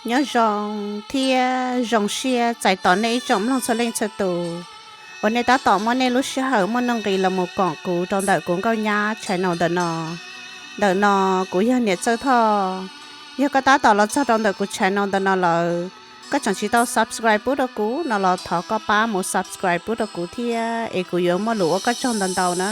Nyob zoo thiab zoo siab txais tos nej ib tsoom mloog txhua leej txhua tus uas nej tab tom muab nej lub sij hawm muaj nuj nqis los mus koom kuv rau ntawm kuv Nkauj Nyab channel ntawm no. Ntawm no kuv yog Niam Txawj Thoj. Yog koj tab tom los txog rau ntawm kuv channel ntawm no lawm, koj tseem tsis tau subscribe pub rau kuv no los thov koj pab mus subscribe pub rau kuv thiab es kuv yuav muaj lus ua koj tsaug ntau ntau na.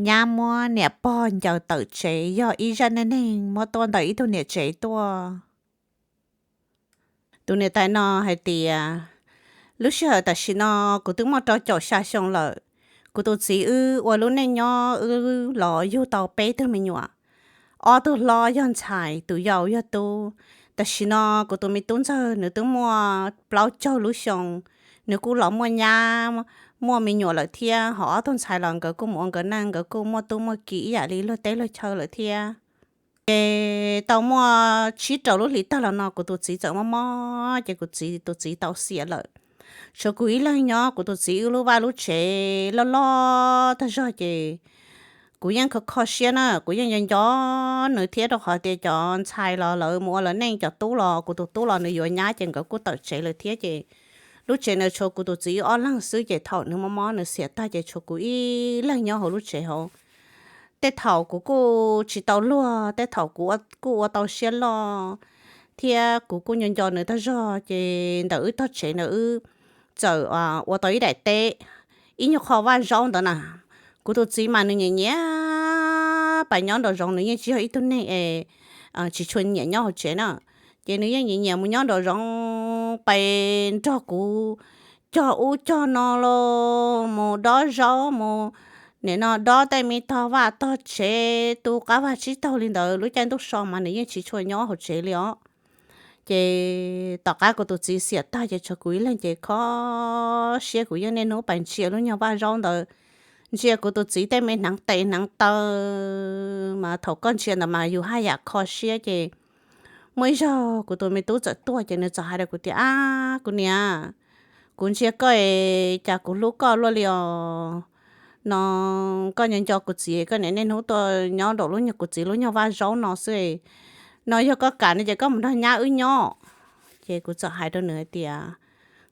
Nyab muab niam pog ncaws tawm tsev yog ib zaj neej neeg muab tuaj ntawm ib tug niam tsev tuaj. Tus niam tais no hais tias, lub sij hawm tam sim no kuv twb muaj rau caum xya xyoo lawm. Kuv tus txiv wb ua lub neej nyob wb los yug tau peb tug me nyuam, ob tug hlob yog ntxhais, tus yau yog tub. Tam sim no kuv tus me tub ntxawg nws twb muaj plaub caug lub xyoo, nws kuj los muaj nyab, muaj me nyuam lawm thiab, ho ob tug ntxhais los nkawd kuj mus ua nkawd neej, nkawd kuj muaj tub muaj ki ib yam li luag teb luag chaw lawm thiab. Ces tau muaj tsib rau lub hlis tag los no kuv tus txiv txawm mob mob ces kuv txiv, tus txiv tau xiam lawm. Tshuav kuv ib leeg nyob, kuv tus txiv wb lub vaj lub tsev loj loj tag zog ces kuv yeej kho kho siab na, kuv yeej nco nco nws thiab, rau qhov tias cov ntxhais los lawv mus ua lawv neej, cov tub los kuv tus tub los nws yuav nyab ces nkawd kuj tawm tsev lawm thiab ces lub tsev ntawd tshuav kuv tus txiv wb ob leeg xwb ces thaum nws mob mob nws xiam tag ces tshuav kuv ib leeg nyob hauv lub tsev hauv. Tej thaum kuv kuj tsis tau luag, tej thaum kuv kuj ua tau siab loj thiab kuv kuj nco nco nws tag zog ces ntawm wb tog tsev ntawd wb txawm ua tau ib daim teb, ib nyuag qho vaj zaub ntawd na. Kuv tus txiv mas nws nyiam nyiam pais nyob nraum zoov, nws yeej tsis yog ib tug neeg es tsis tshua nyiam nyob hauv tsev na. Ces nws yeej nyiam nyiam mus nyob nraum zoov pais nrog kuv cog ub cog no los mus dob zaub, mus nim no dob tej me tog vaj tog tsev, tu qab vag tsib taug li ntawd. Lub caij ntuj so mas nws yeej tsis tshua nyob hauv tsev li os. Ces tom qab kuv tus txiv xiam tag ces tshuav kuv ib leeg ces kho siab, kuv yeej niaj hnub pais ntsia lub nyuag vaj zaub ntawd, ntsia kuv tus txiv tej me hneev tes hneev taw mas thaum koj ntsia ntawd mas yus haj yam kho siab ces muaj ib zaug kuv tus me tub txawm tuaj ces nws txawm hais rau kuv tias, ab kuv niam, kuv ntsia koj es cas kuv hlub koj luaj li os. No koj nco nco kuv txiv, koj niam niaj hnub tuaj nyob nraum lub nyuag kuv txiv lub nyuag vaj zaub no xwb. No yog koj kam no ces koj mus nrog nyab wb nyob. Ces kuv txawm hais rau nws hais tias,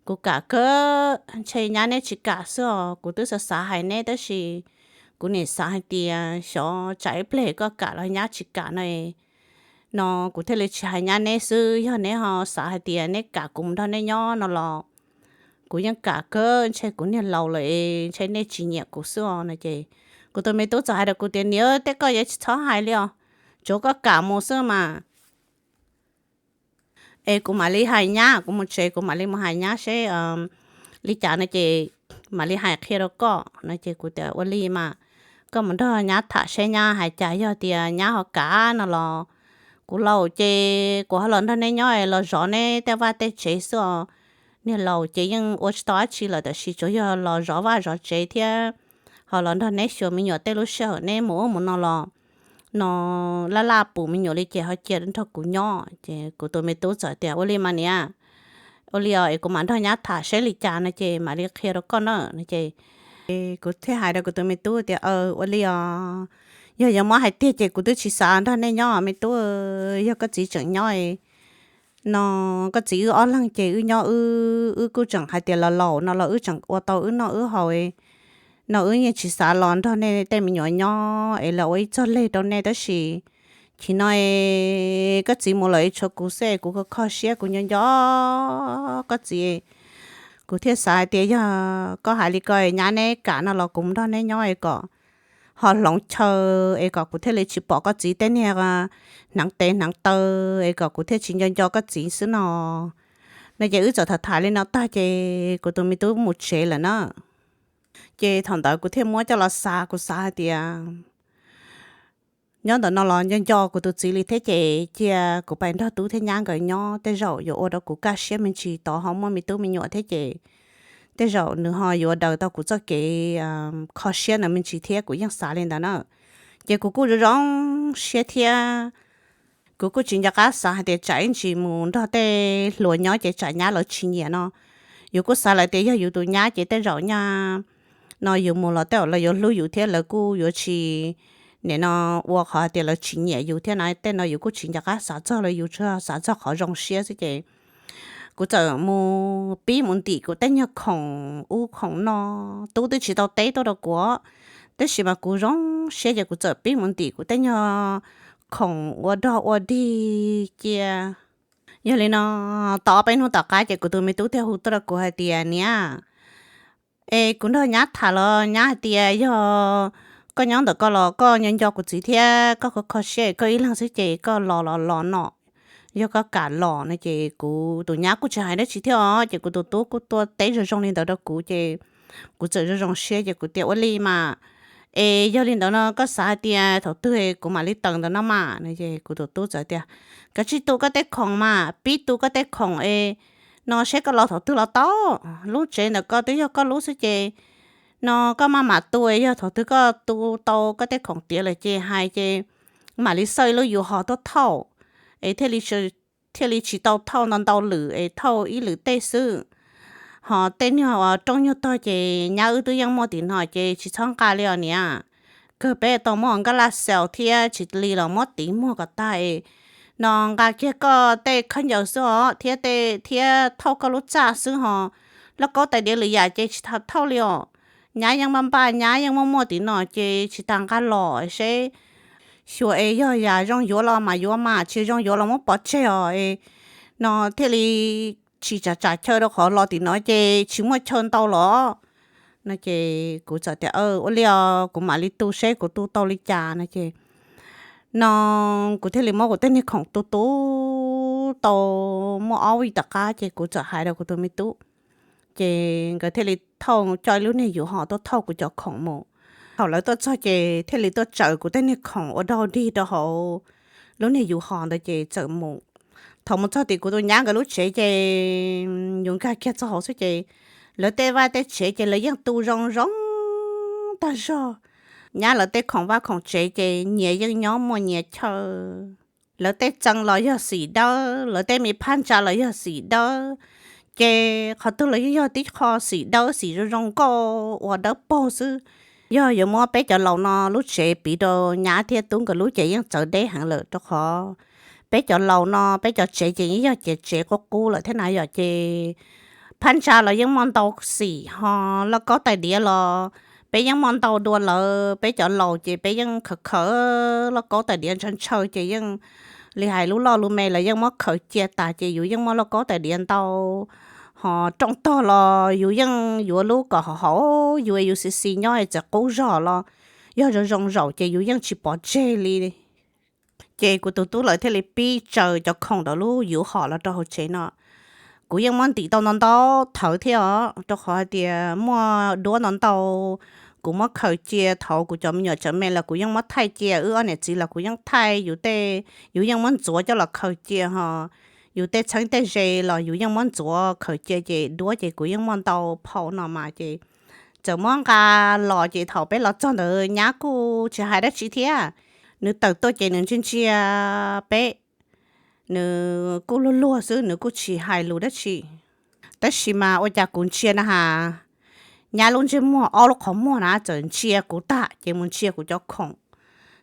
kuv kam kawg, ntshe nyab neb tsis kam xwb os. Kuv twb xav xav hais neb tab sis kuv nim xav hais tias xyov tsam ib pliag koj kam los nyab tsis kam no no kuv thiaj li tsis hais nyab neb xwb. Yog neb ho xav hais tias neb kam kuv mus nrog neb nyob no los kuv yeej kam kawg, ntshe kuv niag laus lawm es ntshe nej tsis nyiam kuv xwb os no ces kuv tus me tub txawm hais rau kuv tias, niam, tej koj yuav tsis txhob hais li os, tsuav koj kam mus xwb mas. Es kuv mam li hais nyab, kuv mus tsev kuv mam li mus hais nyab seb li cas no ces mam li hais qhia rau koj no ces kuv tias ua li mas koj mus nrog nyab tham seb nyab hais cas, yog tias nyab ho kam no los kuv laus ces kuv ho los nrog neb nyob los zov neb tej vaj tej tsev xwb os. Niag laus ces yeej ua tsis tau dab tsi lawm tab sis tsuas yog los zov vaj zov tsev thiab ho los nrog neb xyuas me nyuam tej lub sij hawm neb mus ub mus no los no laj laj pum me nyuam li ces ho cia nrog kuv nyob. Ces kuv tus me tub txawm tias ua li mas niam, ua li os es kuv mam nrog nyab tham seb li cas no ces mam li qhia rau koj na no ces kuv thiaj hais rau kuv tus me tub tias ua li os, yog yuav muab hais tiag ces kuv twb tsis xav nrog nej nyob me tub, yog koj txiv tseem nyob no koj txiv wb ob leeg ces wb nyob wb, wb kuj tseem hais tias los laus no los wb tseem ua tau wb noj wb haus no wb yeej tsis xav los nrog nej tej me nyuam nyob es los ua ib txog leg rau nej tab sis chim no koj txiv mus lawm es tshuav kuv xwb es kuv kho kho siab kuv nco nco koj txiv. Kuv thiaj xav hais tias yog koj hais li ko nyab neb kam no los kuv mus nrog neb nyob es kom ho hloov chaw es kom kuv thiaj li tsis pom koj txiv tej niag hneev tes hneev taw es kom kuv thiaj tsis nco nco koj txiv xwb no. No ces wb txawm tham tham li no tag ces kuv tus me tub mus tsev lawm na. Ces thaum ntawd kuv thiaj muab coj los xav, kuv xav hais tias nyob ntawm no los nco nco kuv tus txiv li thiab ces cia kuv pais nrog tub thiab nyab nkawd nyob tej zaum yuav ua rau kuv kaj siab me ntsis, tod ho muaj me tub me nyuam thiab ces tej zaum nws ho yuav daws tau kuv txoj kev kho siab ntawd me ntsis thiab, kuv yeej xav li ntawd na. Ces kuv kuj zoo zoo siab thiab kuv kuj tsis nco qab xav hais tias tsam ib ntsis mus nrog tej hluas nyob ces tsam nyab lawv tsis nyiam no. Yus kuj xav lawm tias yog yus tus nyab ces tej zaum nyaj no yus mus los tej zaum lawv yuav hlub yus thiab lawv kuj yuav tsis, nim no ua qhov hais tias lawv tsis nyiam yus thiab no, tej no yus kuj tsis nco qab xav txog, lawv yus tsuas xav txog qhov zoo siab xwb ces kuv txawm mus pib mus ntim kuv tej nyuag khoom ub khoom no. Tub twb tsis tau teb tuaj rau kuv, tab sis mas kuv zoo siab ces kuv txawm pib mus ntim kuv tej nyuag khoom ua dog ua dig cia. Yog li no, tau ob peb hnub tom qab ces kuv tus me tub thiaj hu tuaj rau kuv hais tias, Niam, es kuv nrog nyab tham los nyab hais tias yog koj nyob ntawm koj los koj nco nco kuv txiv thiab koj kho kho siab koj ib leeg xwb ces koj los los los no, yog koj kam los no. Ces kuv tus nyab kuj tsis hais dab tsi thiab os, ces kuv tus tub kuj tuaj teb zoo zoo li ntawd rau kuv ces kuv txawm zoo zoo siab ces kuv tias, Ua li mas, es yog li ntawd no koj xav hais tias thaum twg kuv mam li tawm ntawm no mas? No ces kuv tus tub txawm tias, Koj tsij tu koj tej khoom mas, pib tu koj tej khoom es no seb koj los thaum twg los tau. Lub tsev ntawm koj twb yog koj lub xwb ces no koj maj mam tu, yog thaum twg koj tu tau koj tej khoom tiav lawm ces hais ces mam li xauj ib lub yus hos tuaj thauj es thiaj li tsis tau thauj ntau ntau lwm es thauj ib lwm tej xwb. Ho tej nyuag rooj nyuag tog ces nyab wb twb yeej muaj tim no ces tsis txhob nqa li os niam. Kawg peb tau muaj nkaj laj xaus thiab tsis li los muab tiv muag kom tag es no nqa kiag koj tej khaub ncaws xwb os thiab tej thiab thauj koj lub txaj xwb ho lauj kaub tais diav lwm yam ces tsis thauj li os. Nyab yeej npaj npaj nyab yeej muaj muaj tim no ces tsis tas nqa los seb xyuas es yog yam zoo yuav los mas yuav mas tsis zoo yuav los muab pov tseg os es no thiaj li tsis tsam tsam chaw rau qhov los tim no ces tsis muaj chaw ntau los no ces kuv txawm tias, Ua li os kuv mam li tu seb kuv tu tau li cas no ces no kuv thiaj li muab kuv tej niag khoom tu tu tau muaj ob vij tom qab ces kuv txawm hais rau kuv tus me tub ces nkawd thiaj li thauj coj ib lub niag yus hos tuaj thauj kuv cov khoom mus. Thaum lawv tuaj txog ces thiaj li tuaj tsaws kuv tej niag khoom ua dog dig rau hauv lub niag yus hos ntawd ces txawm mus. Thaum mus txog tim kuv tus nyab nkawd lub tsev ces yus nkag kiag txog hauv xwb ces lawv tej vaj tej tsev ces lawv yeej tu zoo zoo tag zog. Nyab lawv tej khoom vaj khoom tsev ces nyias yeej nyob muaj nyias chaw. Lawv tej txee los yog xim dawb, lawv tej me phab ntsa los yog xim dawb, ces qhov twg los yeej yog tib qho xim dawb xim zoo zoo nkauj uas dawb paug xwb. Yog yuav muab peb cov laus no lub tsev piv rau nyab thiab tub nkawd lub ces yeej txawv deb heev lawm rau qhov peb cov laus no peb cov tsev ces yeej yog ces tsev qub qub lawm thiab na yom ces phab ntsa los yeej muaj ntau xim ho lauj kaub tais diav los peb yeej muaj ntau dua lawm. Peb cov laus ces peb yeej khaws khaws lauj kaub tais diav ntshaw ntshaw ces yeej li hais lub loj lub me los yeej muab khaws cia tas ces yus yeej muaj lauj kaub tais diav ntau. Ho rooj tog los yus yeej yuav lub kom hauv hauv yus es yus xis xis nyob es txawm qub zog los yog zoo zoo zaum ces yus yeej tsis pov tseg li. Ces kuv tus tub lawv thiaj li pib tsaws cov khoom ntawm lub yus hom los rau hauv tsev no. Kuv yeej muab ntim tau ntau ntau thawv thiab os, rau qhov hais tias muaj duab ntau ntau kuv muab khaws cia. Thaum kuv cov me nyuam tseem me los kuv yeej muab thaij cia, wb ob niam txiv los kuv yeej thaij, yus tej yus yeej muab ntxuav coj los khaws cia ho yus tej txheeb tej ze los yus yeej muab ntxuav khaws cia ces duab ces kuv yeej muaj ntau phau no mas ces txawm muab nqa los ces thaum peb los txog ntawd nyab kuj tsis hais dab tsi thiab. Nws tawm tuaj ces nws ntsia ntsia peb, nws kuj luag luag xwb, nws kuj tsis hais lus dab tsi. Tab sis mas ua cas kuv ntsia na has, nyab lub ntsej muag ob lub qhov muag na txawm ntsia kuv tag ces mus ntsia kuv cov khoom,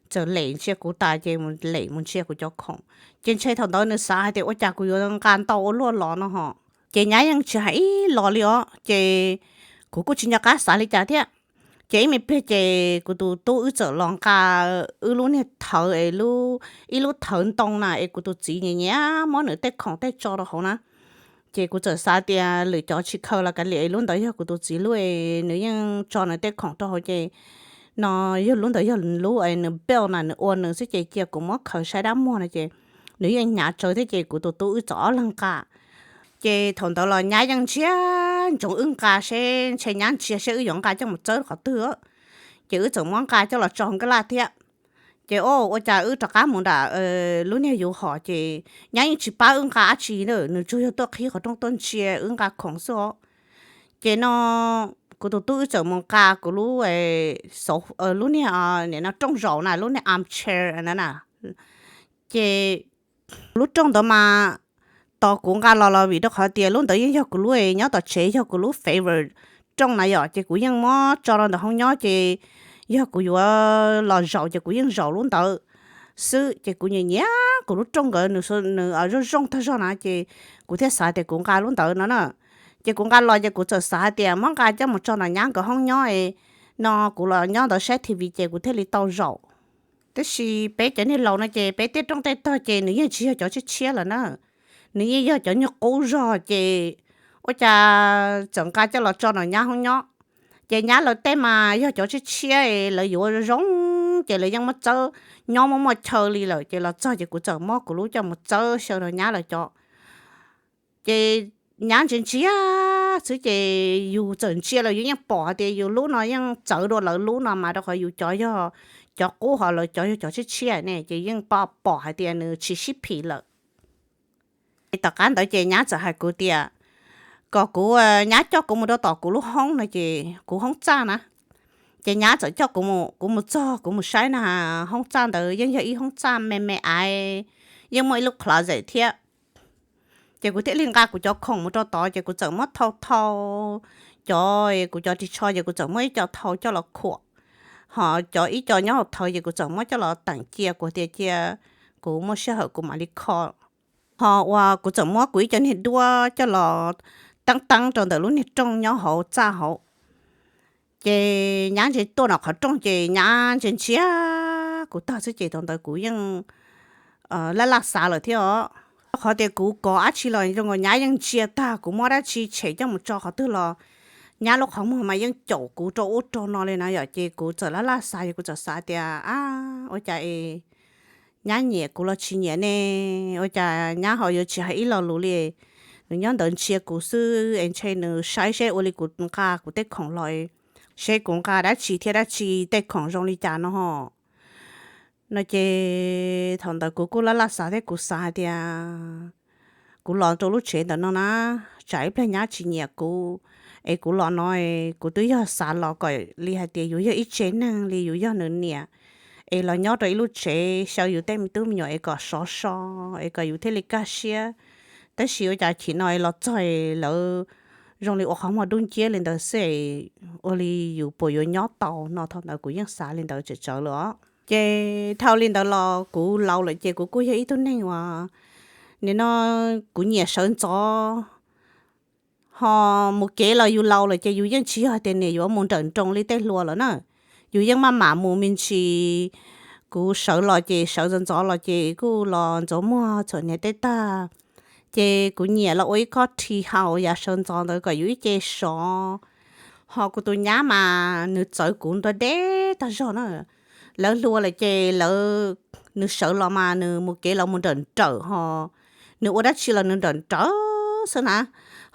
txawm lem ntsia kuv tas ces mus lem mus ntsia kuv cov khoom. Ces ntshe thaum ntawd nws xav hais tias ua cas kuv yuav nqa ntau ua luaj los no ho. Ces nyab yeej tsis hais ib los li os, ces kuv kuj tsis nco qab xav li cas thiab. Ces ib me pliag ces kuv tus tub wb txawm los nqa wb lub niag thawv es ib lub thawv ntoo na es kuv tus txiv nyiam nyiam muab nws tej khoom tej tso rau hauv na. Ces kuv txawm xav tias lwm cov tsis khaws los kav liam, lub ntawd yog kuv tus txiv lub es nws yeej tso nws tej khoom rau hauv ces no yog lub ntawd yog lub es nws build na, nws ua nws xwb ces cia kuv muab khaws saib dab muag no ces nws yeej hnyav tsawv thiab ces kuv tus tub wb txawm ob leeg nqa. Ces thaum ntawd los nyab yeej ntsia ntsoov wb nqa seb ntshe nyab ntsia seb wb yuav nqa coj mus txawb qhov twg. Ces wb txawm muab nqa coj los tso nkaj laj thiab. Ces o ua cas wb rov qab mus nram lub niag yus hom ces nyab yeej tsis pab wb nqa dab tsi na, nws tsuas yog tuaj qhib qhov rooj tuaj ntsia wb nqa khoom xwb os. Ces no kuv tus tub wb txawm mus nqa kuv lub, lub niag, nim no rooj zaum na, lub niag armchair na na. Ces lub rooj ntawd mas tos kuv nqa los los vim rau qhov tias lub ntawd yeej yog kuv lub, nyob tom tsev yog kuv lub favorite rooj na yom, ces kuv yeej muab tso rau ntawm hoob nyob ces yog kuv yuav los zaum ces kuv yeej zaum lub ntawd xwb. Ces kuv nyiam nyiam kuv lub rooj nkawd, nws zoo zoo tag zog na, ces kuv thiaj xav tias kuv nqa lub ntawd no na. Ces kuv nqa los ces kuv txawm xav hais tias muab nqa coj mus tso nram nyab nkawd hoob nyob no, kuv los nyob ntawd saib T V ces kuv thiaj li tau zaum. Tab sis peb cov niag laus no ces peb tej rooj tej tog ces nws yeej tsis yog cov tshiab tshiab lawm na, nws yeej yog cov nyuag qub zog ces ua cas txawm nqa coj los tso nram nyab hoob nyob. Ces nyab lawv tej mas yog cov tshiab tshiab, lawv yuav zoo ces lawv yeej muab txawb nyob muaj muaj chaw li lawm, ces los txog ces kuv txawm muab kuv lub coj mus txawb xyaw rau nyab lawv cov. Ces nyab ntsia ntsia xwb ces yus txawm ntsia los yus yeej pom hais tias yus lub no yeej txawv dua lawv lub no mas, rau qhov yus cov yog cov qub ho lawv cov yog cov tshiab tshiab ne, ces yeej pom hais tias nws tsis sib phim lawm. Ces tom qab ntawd ces nyab txawm hais kuv tias kom kuv, nyab coj kuv mus rau tom kuv lub hoob no ces kuv hoob txaj na. Ces nyab txawm coj kuv mus, kuv mus txog kuv mus saib na, hoob txaj ntawd yeej yog ib hoob txaj me me aiv, yeej muaj ib lub closet thiab. Ces kuv thiaj li nqa kuv cov khoom mus rau tod ces kuv txawm muab thau thau cov, kuv cov ris tsho ces kuv txawm muab ib co thau coj los khuam, ho cov ib co nyob hauv thawv ces kuv txawm muab coj los teem cia, kuv tias cia kuv muaj sij hawm kuv mam li kho. Ho uas kuv txawm muab kuv ib co niag duab coj los teeb teeb rau ntawm lub niag rooj nyob hauv txaj hauv. Ces nyab ntsia tuaj nram qhov rooj ces nyab ntsia ntsia kuv tag xwb ces thaum ntawd kuv yeej laj laj xav lawm thiab os. Rau qhov tias kuv kov dab tsi los zoo nkaus nyab yeej ntsia tag, kuv muab dab tsi tshem coj mus tso qhov twg los nyab lub qhov muag mas yeej caum kuv rau ub rau no li na yom. Ces kuv txawm laj laj xav, kuv txawm xav tias, ab, ua cas es nyab nyiam kuv los tsis nyiam ne? Ua cas nyab ho yuav tsis hais ib lo lus li? Nws nyob ntawd ntsia kuv xwb es ntshe nws saib seb ua li kuv nqa kuv tej khoom los, seb kuv nqa dab tsi thiab dab tsi tej khoom zoo li cas no ho. No ces thaum ntawd kuv kuj laj laj xav thiab, kuv xav hais tias kuv los rau lub tsev ntawm no na, tsam ib pliag nyab tsis nyiam kuv, es kuv los no, kuv twb yog xav los kom li hais tias yus yog ib tsev neeg li, yus yog nws niam, es los nyob rau ib lub tsev xyaw yus tej me tub me nyuam es kom sov so, es kom yus thiaj li kaj siab. Tab sis ua cas chim no los txog lawv zoo li ua qhov muag dub nciab li ntawd xwb, ua li yus puas yuav nyob tau no. Thaum ntawd kuv yeej xav li ntawd tsawm tsawv lawm os. Ces dhau li ntawd los kuv laus lawm ces kuv kuj yog ib tug neeg uas nim no kuv nyiam sawv ntxov. Ho mus kev los yus laus lawm ces yus yeej tsis yog tias niam yuav mus nrawm nroos li tej hluas lawm na. Yus yeej maj mam mus me ntsis. Kuv sawv los ces sawv ntxov ntxov los ces kuj los ntxuav muag txhuam hniav tej tag. Ces kuv nyiam los ua ib khob tree house yav sawv ntxov ntawd kom yus ib ce sov. Ho kuv tus nyab mas nws txawv kuv nrog deb tag zog na. Lawv hluas lawm ces lawv, nws sawv los mas nws mus kev los mus nrawm nrawm ho nws ua dab tsi los nws nrawm nrawm xwb na.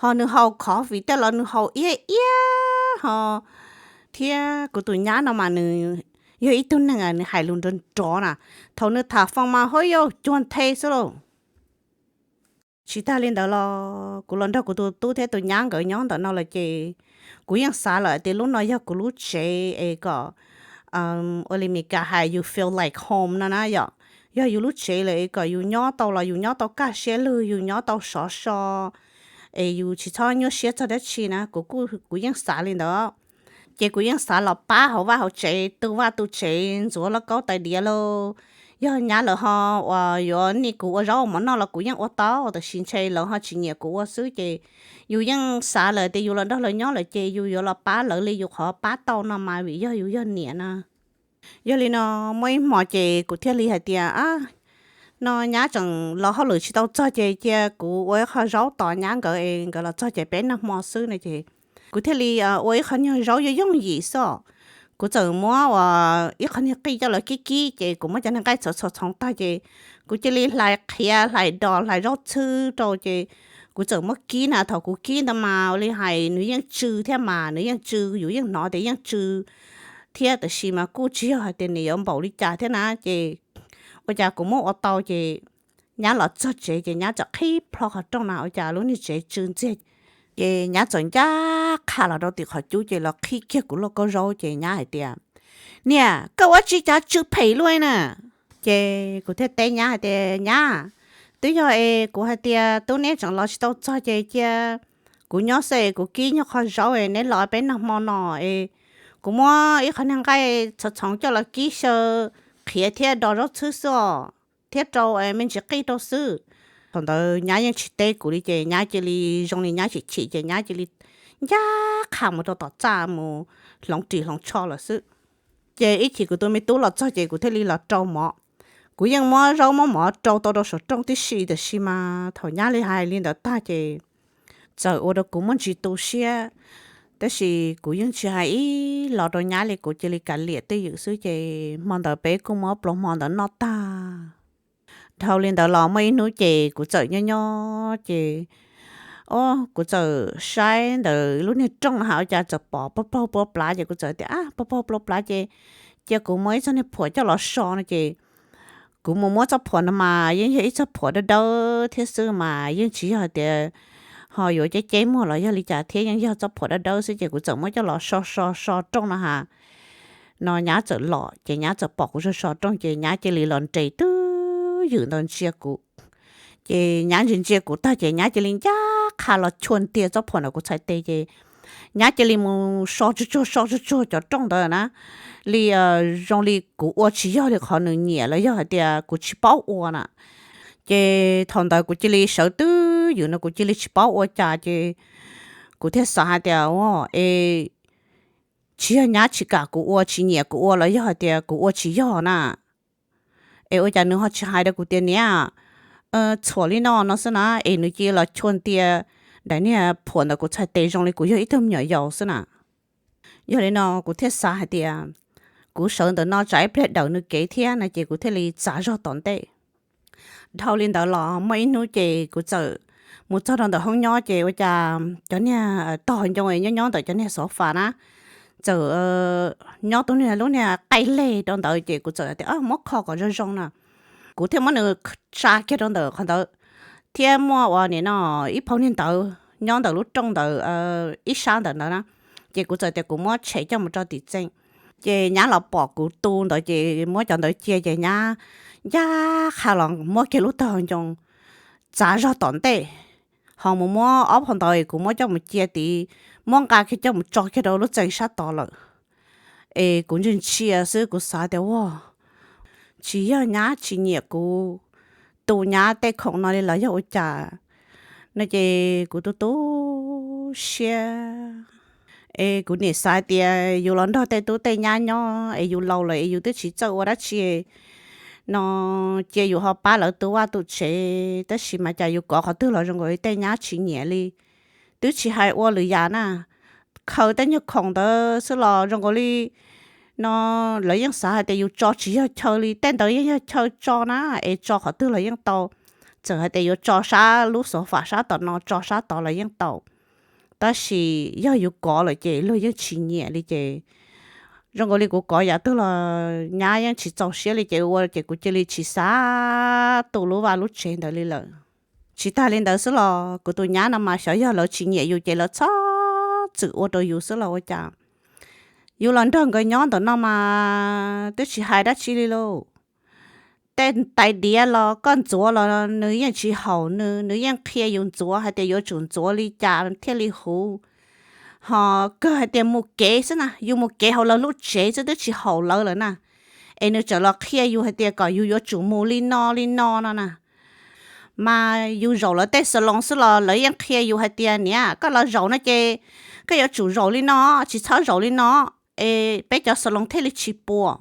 Ho nws haus coffee tej los nws haus iab iab ho. Thiab kuv tus nyab no mas nws yog ib tug neeg nws hais lus nrov nrov na. Thaum nws tham foos mas ho yau cuag nthe xwb lauj. Tsis tag li ntawd los kuv los nrog kuv tus tub thiab tus nyab nkawd nyob ntawm no lawm ces kuv yeej xav lawm tias lub no yog kuv lub tsev es kom, ua li Mis Kas hais yus feel like home no na yom. Yog yus lub tsev lawm es kom yus nyob tau los yus nyob tau kaj siab lug, yus nyob tau sov so, es yus tsis txhob nyuaj siab txog dab tsi na. Kuv, kuv yeej xav li ntawd. Ces kuv yeej xav los pab hauv vaj hauv tsev, tu vaj tu tsev, ntxuav lauj kaub tais diav lauj. Yog nyab lawv ho uas yuav nij kuv ua zaub ua mov noj los kuv yeej ua tau, tab sis ntshe lawv ho tsis nyiam kuv ua xwb ces yus yeej xav lawm tias yus los nrog lawv nyob lawm ces yus yuav los pab lawv li yus qhov pab tau no mas vim yog yus yog niam na. Yog li no, muaj ib hmo ces kuv thiaj li hais tias, no nyab tseem los hauj lwm tsis tau txog ces cia kuv ua ib qho zaub tos nyab nkawd es nkawd los txog ces peb noj hmo xwb no ces kuv thiaj li ua ib qho nyuag zaub yooj yooj yim xwb. Kuv txawm muab ua ib qho niag qij coj los kib kib ces kuv muab cov niag nqaij txhoov txhoov tag ces kuv cia li hlais qhiav hlais dos hlais zaub txhwb rau ces kuv txawm muab kib na. Thaum kuv kib ntawd mas ua li hais nws yeej tsw thiab mas nws yeej tsw, yus yeej hnov tias yeej tsw thiab, tab sis mas kuj tsis yog hais tias nws yuav npaum li cas thiab na. Ces ua cas kuv muab ua tau ces nyab los txog tsev ces nyab txawm qhib plho qhov rooj na ua cas lub niag tsev tsw ntxiag. Ces nyab txawm ncaj qha los rau tim qhov cub ces los qhib kiag kuv lauj kaub zaub ces nyab hais tias, niam, koj ua tsi cas tsw phem luaj na? Ces kuv thiaj teb nyab hais tias, nyab, twb yog es kuv hais tias tub neb tseem los tsis tau txog ces cia Kuv nyob xwb kuv kib nyuag qhov zaub es neb los peb noj hmo no es kuv muab ib qhov niag nqaij txhoov txhoov coj los kib xyaw qhiav thiab do zaub txhwb xwb os, thiab rau me ntsis qij rau xwb. Thaum ntawd nyab yeej tsis teb kuv li ces nyab cia li zoo li nyab chim chim ces nyab cia li ncaj qha mus rau tom txaj mus hloov ris hloov tsho lawm xwb. Ces ib chim kuv tus me tub los txog ces kuv thiaj li los rau mov. Kuv yeej muab zaub muab mov rau tau rau saum rooj tib si, tiam sis mas thaum nyab li hais li ntawd tag ces txawm ua rau kuv muaj ntsis tu siab, tab sis kuv yeej tsis hais ib los rau nyab li, kuv cia li kav liam twj ywm xwb. Ces hmo ntawd peb kuj muab plaub hmo ntawd noj tag. Dhau li ntawd los muaj ib hnub ces kuv txawm nyob nyob ces, o, kuv txawm saib ntawm lub niag rooj hais ua cas txawm pom pag paug plua plav ces kuv txawm tias, a, pag paug plua plav ces cia kuv muab ib txoj niag phuam coj los so no ces kuv mus muab txoj phuam no mas yeej yog ib txoj phuam dawb dawb thiab xwb mas yeej tsis yog hais tias ho yuav ceb ceb muag los yog li cas thiab, yeej yog txoj phuam dawb dawb xwb ces kuv txawm muab coj los so so so rooj no ha. No nyab txawm los ces nyab txawm pom kuv so so rooj ces nyab cia li los nres twj ywm ntawd ntsia kuv. Ces nyab ntsia ntsia kuv tag ces nyab cia li ncaj qha los chua ntiag txoj phuam ntawm kuv txhais tes ces nyab cia li mus so tsuag tsuag so tsuag tsuag cov rooj ntawd na, li zoo li kuv ua tsis yog li qhov nws nyiam los yog hais tias kuv tsis paub ua na. Ces thaum ntawd kuv cia li sawv twj ywm no kuv cia li tsis paub ua cas ces kuv thiaj xav hais tias, o, es tsis yog nyab tsis kam kuv ua, tsis nyiam kuv ua los yog hais tias kuv ua tsis yog na. Es ua cas nws ho tsis hais rau kuv tias niam, txhuam li no no xwb na, es nws cia los chua ntiag daim niag phuam ntawm kuv txhais tes zoo li kuv yog ib tug me nyuam yaus xwb na. Yog li no kuv thiaj xav hais tias kuv sawv ntawm no tsam ib pliag dawm nws kev thiab no ces kuv thiaj li txav zog tom ntej. Dhau li ntawd los muaj ib hnub ces kuv txawm mus txog rau ntawm hoob nyob ces ua cas cov niag tog ncoo nyob nyob ntawm cov niag xov fas na, txawm nyob tus niag lub niag qaij leg rau ntawd ces kuv txawm tias muab kho kom zoo zoo na. Kuv thiaj muab nws tsa kiag rau ntawm qhov ntawd, thiab muaj ua nim no ib phau niag ntawv nyob ntawm lub rooj ntawd ib sab ntawm ntawd na, ces kuv txawm tias kuv muab tshem coj mus rau tim txee. Ces nyab los pom kuv tu ntawd ces muab cov ntawd cia ces nyab ncaj qha los muab kiag lub tog ncoo txav zog tom ntej, ho mus muab ob phau ntawd kuv muab coj mus cia tid, muab nqa kiag coj mus tso kiag rau lub txee sab tod lawm. Es kuv ntsia ntsia xwb kuv xav tias ua tsis yog nyab tsis nyiam kuv tu nyab tej khoom no li los yog ua cas no ces kuv tu tu siab. Es kuv nim xav tias yus los nrog tej tub tej nyab nyob es yus laus lawm es yus twb tsis txawj ua dab tsi no, cia yus ho pab lawv tu vaj tu tsev, tab sis mas cas yus kov qhov twg los zoo nkaus li tej nyab tsis nyiam li, twb tsis hais ua lwm yam na, khaws tej nyuag khoom ntawd xwb los zoo nkaus li no lawv yeej xav hais tias yus tso tsis yog chaw li, tej ntawd yeej yog chaw tso na, es tso qhov twg los yeej tau, txawm hais tias yuav tso sab lub xov fas sab tom no tso sab tod los yeej tau, tab sis yog yus kov lawm ces luag yeej tsis nyiam li ces zoo nkaus li kuv kov yam twg los nyab yeej tsis txaus siab li ces ua ces kuv cia li tsis xav tu lub vaj lub tsev ntawd li lawm. Tsis tag li ntawd xwb los kuv tus nyab no mas xyov yog lawv tsis nyiam yus ces lawv txhob txwm ua rau yus xwb los ua cas. Yus los nrog nkawd nyob ntawm no mas twb tsis hais dab tsi li lauj. Tej tais diav los koj ntxuav los nws yeej tsis haum nws, nws yeej qhia yus ntxuav hais tias yuav tsum ntxuav li cas thiaj li huv. Ho kawg hais tias mus kev xwb na, yus mus kev hauv lawv lub tsev xwb twb tsis haum lawv lawm na, es nws tseem los qhia yus hais tias kom yus yuav tsum mus li no li no no na. Mas yus zaum lawv tej xas loos xwb los lawv yeej qhia yus hais tias niam, koj los zaum no ces koj yuav tsum zaum li no, tsis txhob zaum li no, es peb cov xas loos thiaj li tsis puas.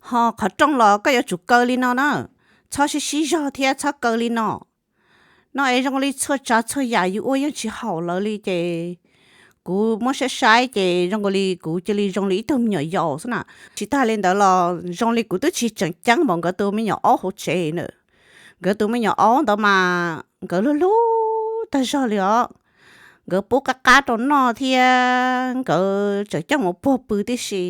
Ho qhov rooj los koj yuav tsum kaw li no na, txhob sib sib zog thiab txhob kaw li no. No es zoo li txhua tsav txhua yam yus ua yeej tsis haum lawv li ces kuv muab saib saib ces zoo nkaus li kuv cia li zoo li ib tug me nyuam yaus xwb na. Tsis tag li ntawd los zoo li kuv twb tsis tseem ceeb npaum nkawd tus me nyuam aub hauv tsev na. Nkawd tus me nyuam aub ntawd mas nkawd lub lub tag zog li os. Nkawd pub qab qab rau noj thiab nkawd tseem coj mus puag pw tib si.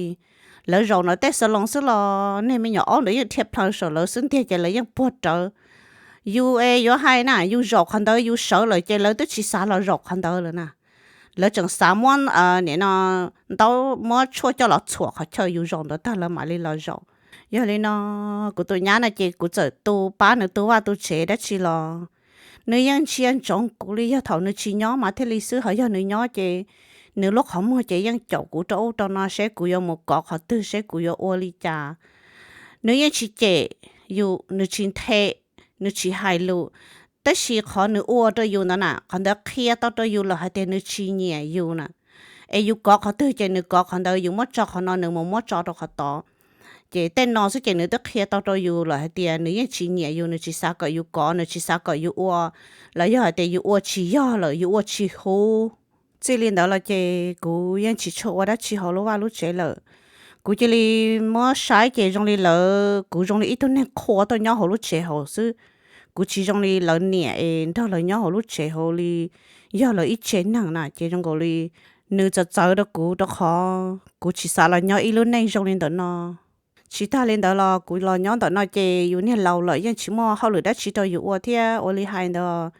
Lawv zaum ntawm tej xas loos xwb los niag me nyuam aub ntawd yeej dhia plaws saum lawv xwb ntiag ces lawv yeej puag rawv. Yus es yuav hais na, yus zaum qhov ntawd yus sawv lawm ces lawv twb tsis xav los zaum qhov ntawd lawm na. Lawv tseem xav muab nim no ntaub muab tshuaj coj los txhuam qhov chaw yus zaum ntawd tag lawv mam li los zaum. Yog li no kuv tus nyab no ces kuv txawm tu pab nws tu vaj tu tsev dab tsi los Nws yeej ntsia ntsoov kuv li yog thaum nws tsis nyob mas thiaj li xwb, ho yog nws nyob ces nws lub qhov muag ces yeej caum kuv rau ub rau no seb kuv yuav mus kov qhov twg, seb kuv yuav ua li cas. Nws yeej tsis cem yus, nws tsis nthe, nws tsis hais lus, tab sis qhov nws ua rau yus ntawd na, qhov ntawd qhia tau rau yus lawm hais tias nws tsis nyiam yus na. Es yus kov qhov twg ces nws kov qhov ntawd, yus muab tso qhov no nws mus muab tso rau qhov tod. Ces tej no xwb ces nws twb qhia tau rau yus lawm hais tias nws yeej tsis nyiam yus, nws tsis xav kom yus kov, nws tsis xav kom yus ua, los yog hais tias yus ua tsis yog lawm, yus ua tsis huv. Txij li ntawd los ces kuv yeej tsis tshua ua dab tsi hauv lub vaj lub tsev lawm. Kuv cia li muab saib ces zoo li lawv, kuv zoo li ib tug neeg qhua tuaj nyob hauv lub tsev hauv xwb. Kuv tsis zoo li lawv niam es nrog lawv nyob hauv lub tsev hauv li yog lawv ib tsev neeg na, ces zoo nkaus li nws txawv txawv rau kuv rau qhov kuv tsis xav los nyob ib lub neej zoo li ntawm no. Tsis tag li ntawd los kuv los nyob ntawm no ces yus niag laus lawm yeej tsis muaj hauj lwm dab tsi rau yus ua thiab. Ua li hais ntawd,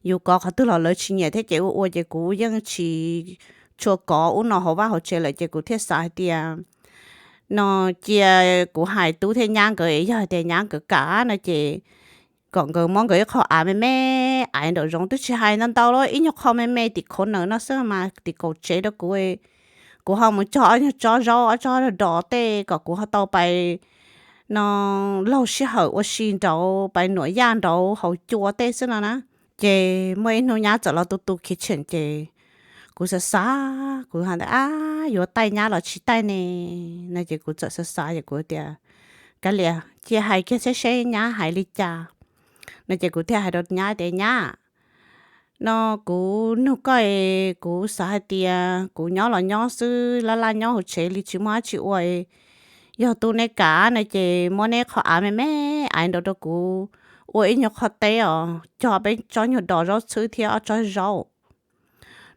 yus kov qhov twg los lawv tsis nyiam thiab, ces ua ua ces kuv yeej tsis tshua kov ub no hauv vaj hauv tsev lawm, ces kuv thiaj xav hais tias no cia kuv hais tub thiab nyab nkawd, yog hais tias nyab nkawd kam no ces kom nkawd muab nkawd ib qho av me me aiv nraum zoov, twb tsis hais ntau ntau, ib nyuag qho me me tim khov nawm no xwb mas tim kaum tsev rau kuv. Kuv ho mus cog ob nyuag tsob zaub ob tsob dos tej kom kuv ho tau pais no laug sij hawm ua si nraud, pais nuam yaj nraud haus cua tej xwb no na. Ces muaj ib hnub nyab txawm los tu tu kitchen ces kuv xav xav, kuv hais tias ab, yuav taij nyab los tsis taij ne, no ces kuv txawm xav xav ces kuv tias kav liam cia hais kiag seb seb nyab hais li cas. No ces kuv thiaj hais rau nyab tias nyab, no kuv nug koj es kuv xav hais tias kuv nyob los nyob xwb, laj laj nyob hauv tsev li tsis muaj dab tsi ua, yog tub neb kam no ces muab neb qhov av me me aiv nraud rau kuv ua ib nyuag qho teb os, cog peb tsob nyuag dos zaub txhwb thiab ob tsob zaub.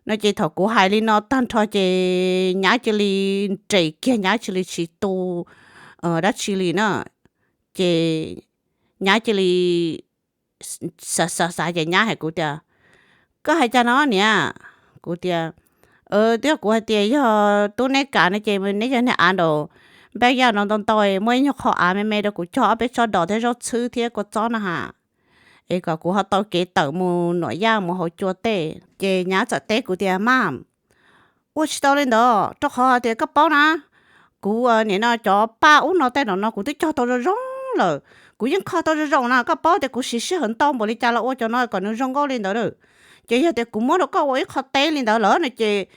No ces thaum kuv hais li no tag nrho ces nyab cia li nres kiag, nyab cia li tsis tu dab tsi li na. Ces nyab cia li xav xav xav ces nyab hais kuv tias koj hais cas no niam? Kuv tias twb yog kuv hais tias yog tub neb kam no ces neb yog niag av nraum npaj yaj no ntau ntau, muaj ib nyuag qho av me me rau kuv cog ob peb tsob dos thiab zaub txhwb thiab kua txob no ha, es kom kuv ho tau kev tawm mus nuam yaj mus haus cua tej. Ces nyab txawm teb kuv tias maj, ua tsis tau li ntawd rau qhov hais tias koj paub na, kuv nim no cov paj ub no tej no no kuv twb cog tau zoo zoo lawm, kuv yeej kho tau zoo zoo na, koj paub tias kuv siv sij hawm ntau npaum li cas los ua cov no kom nws zoo nkauj li ntawd. Ces yog tias kuv muab rau koj ua ib qho teb li ntawd lawm no ces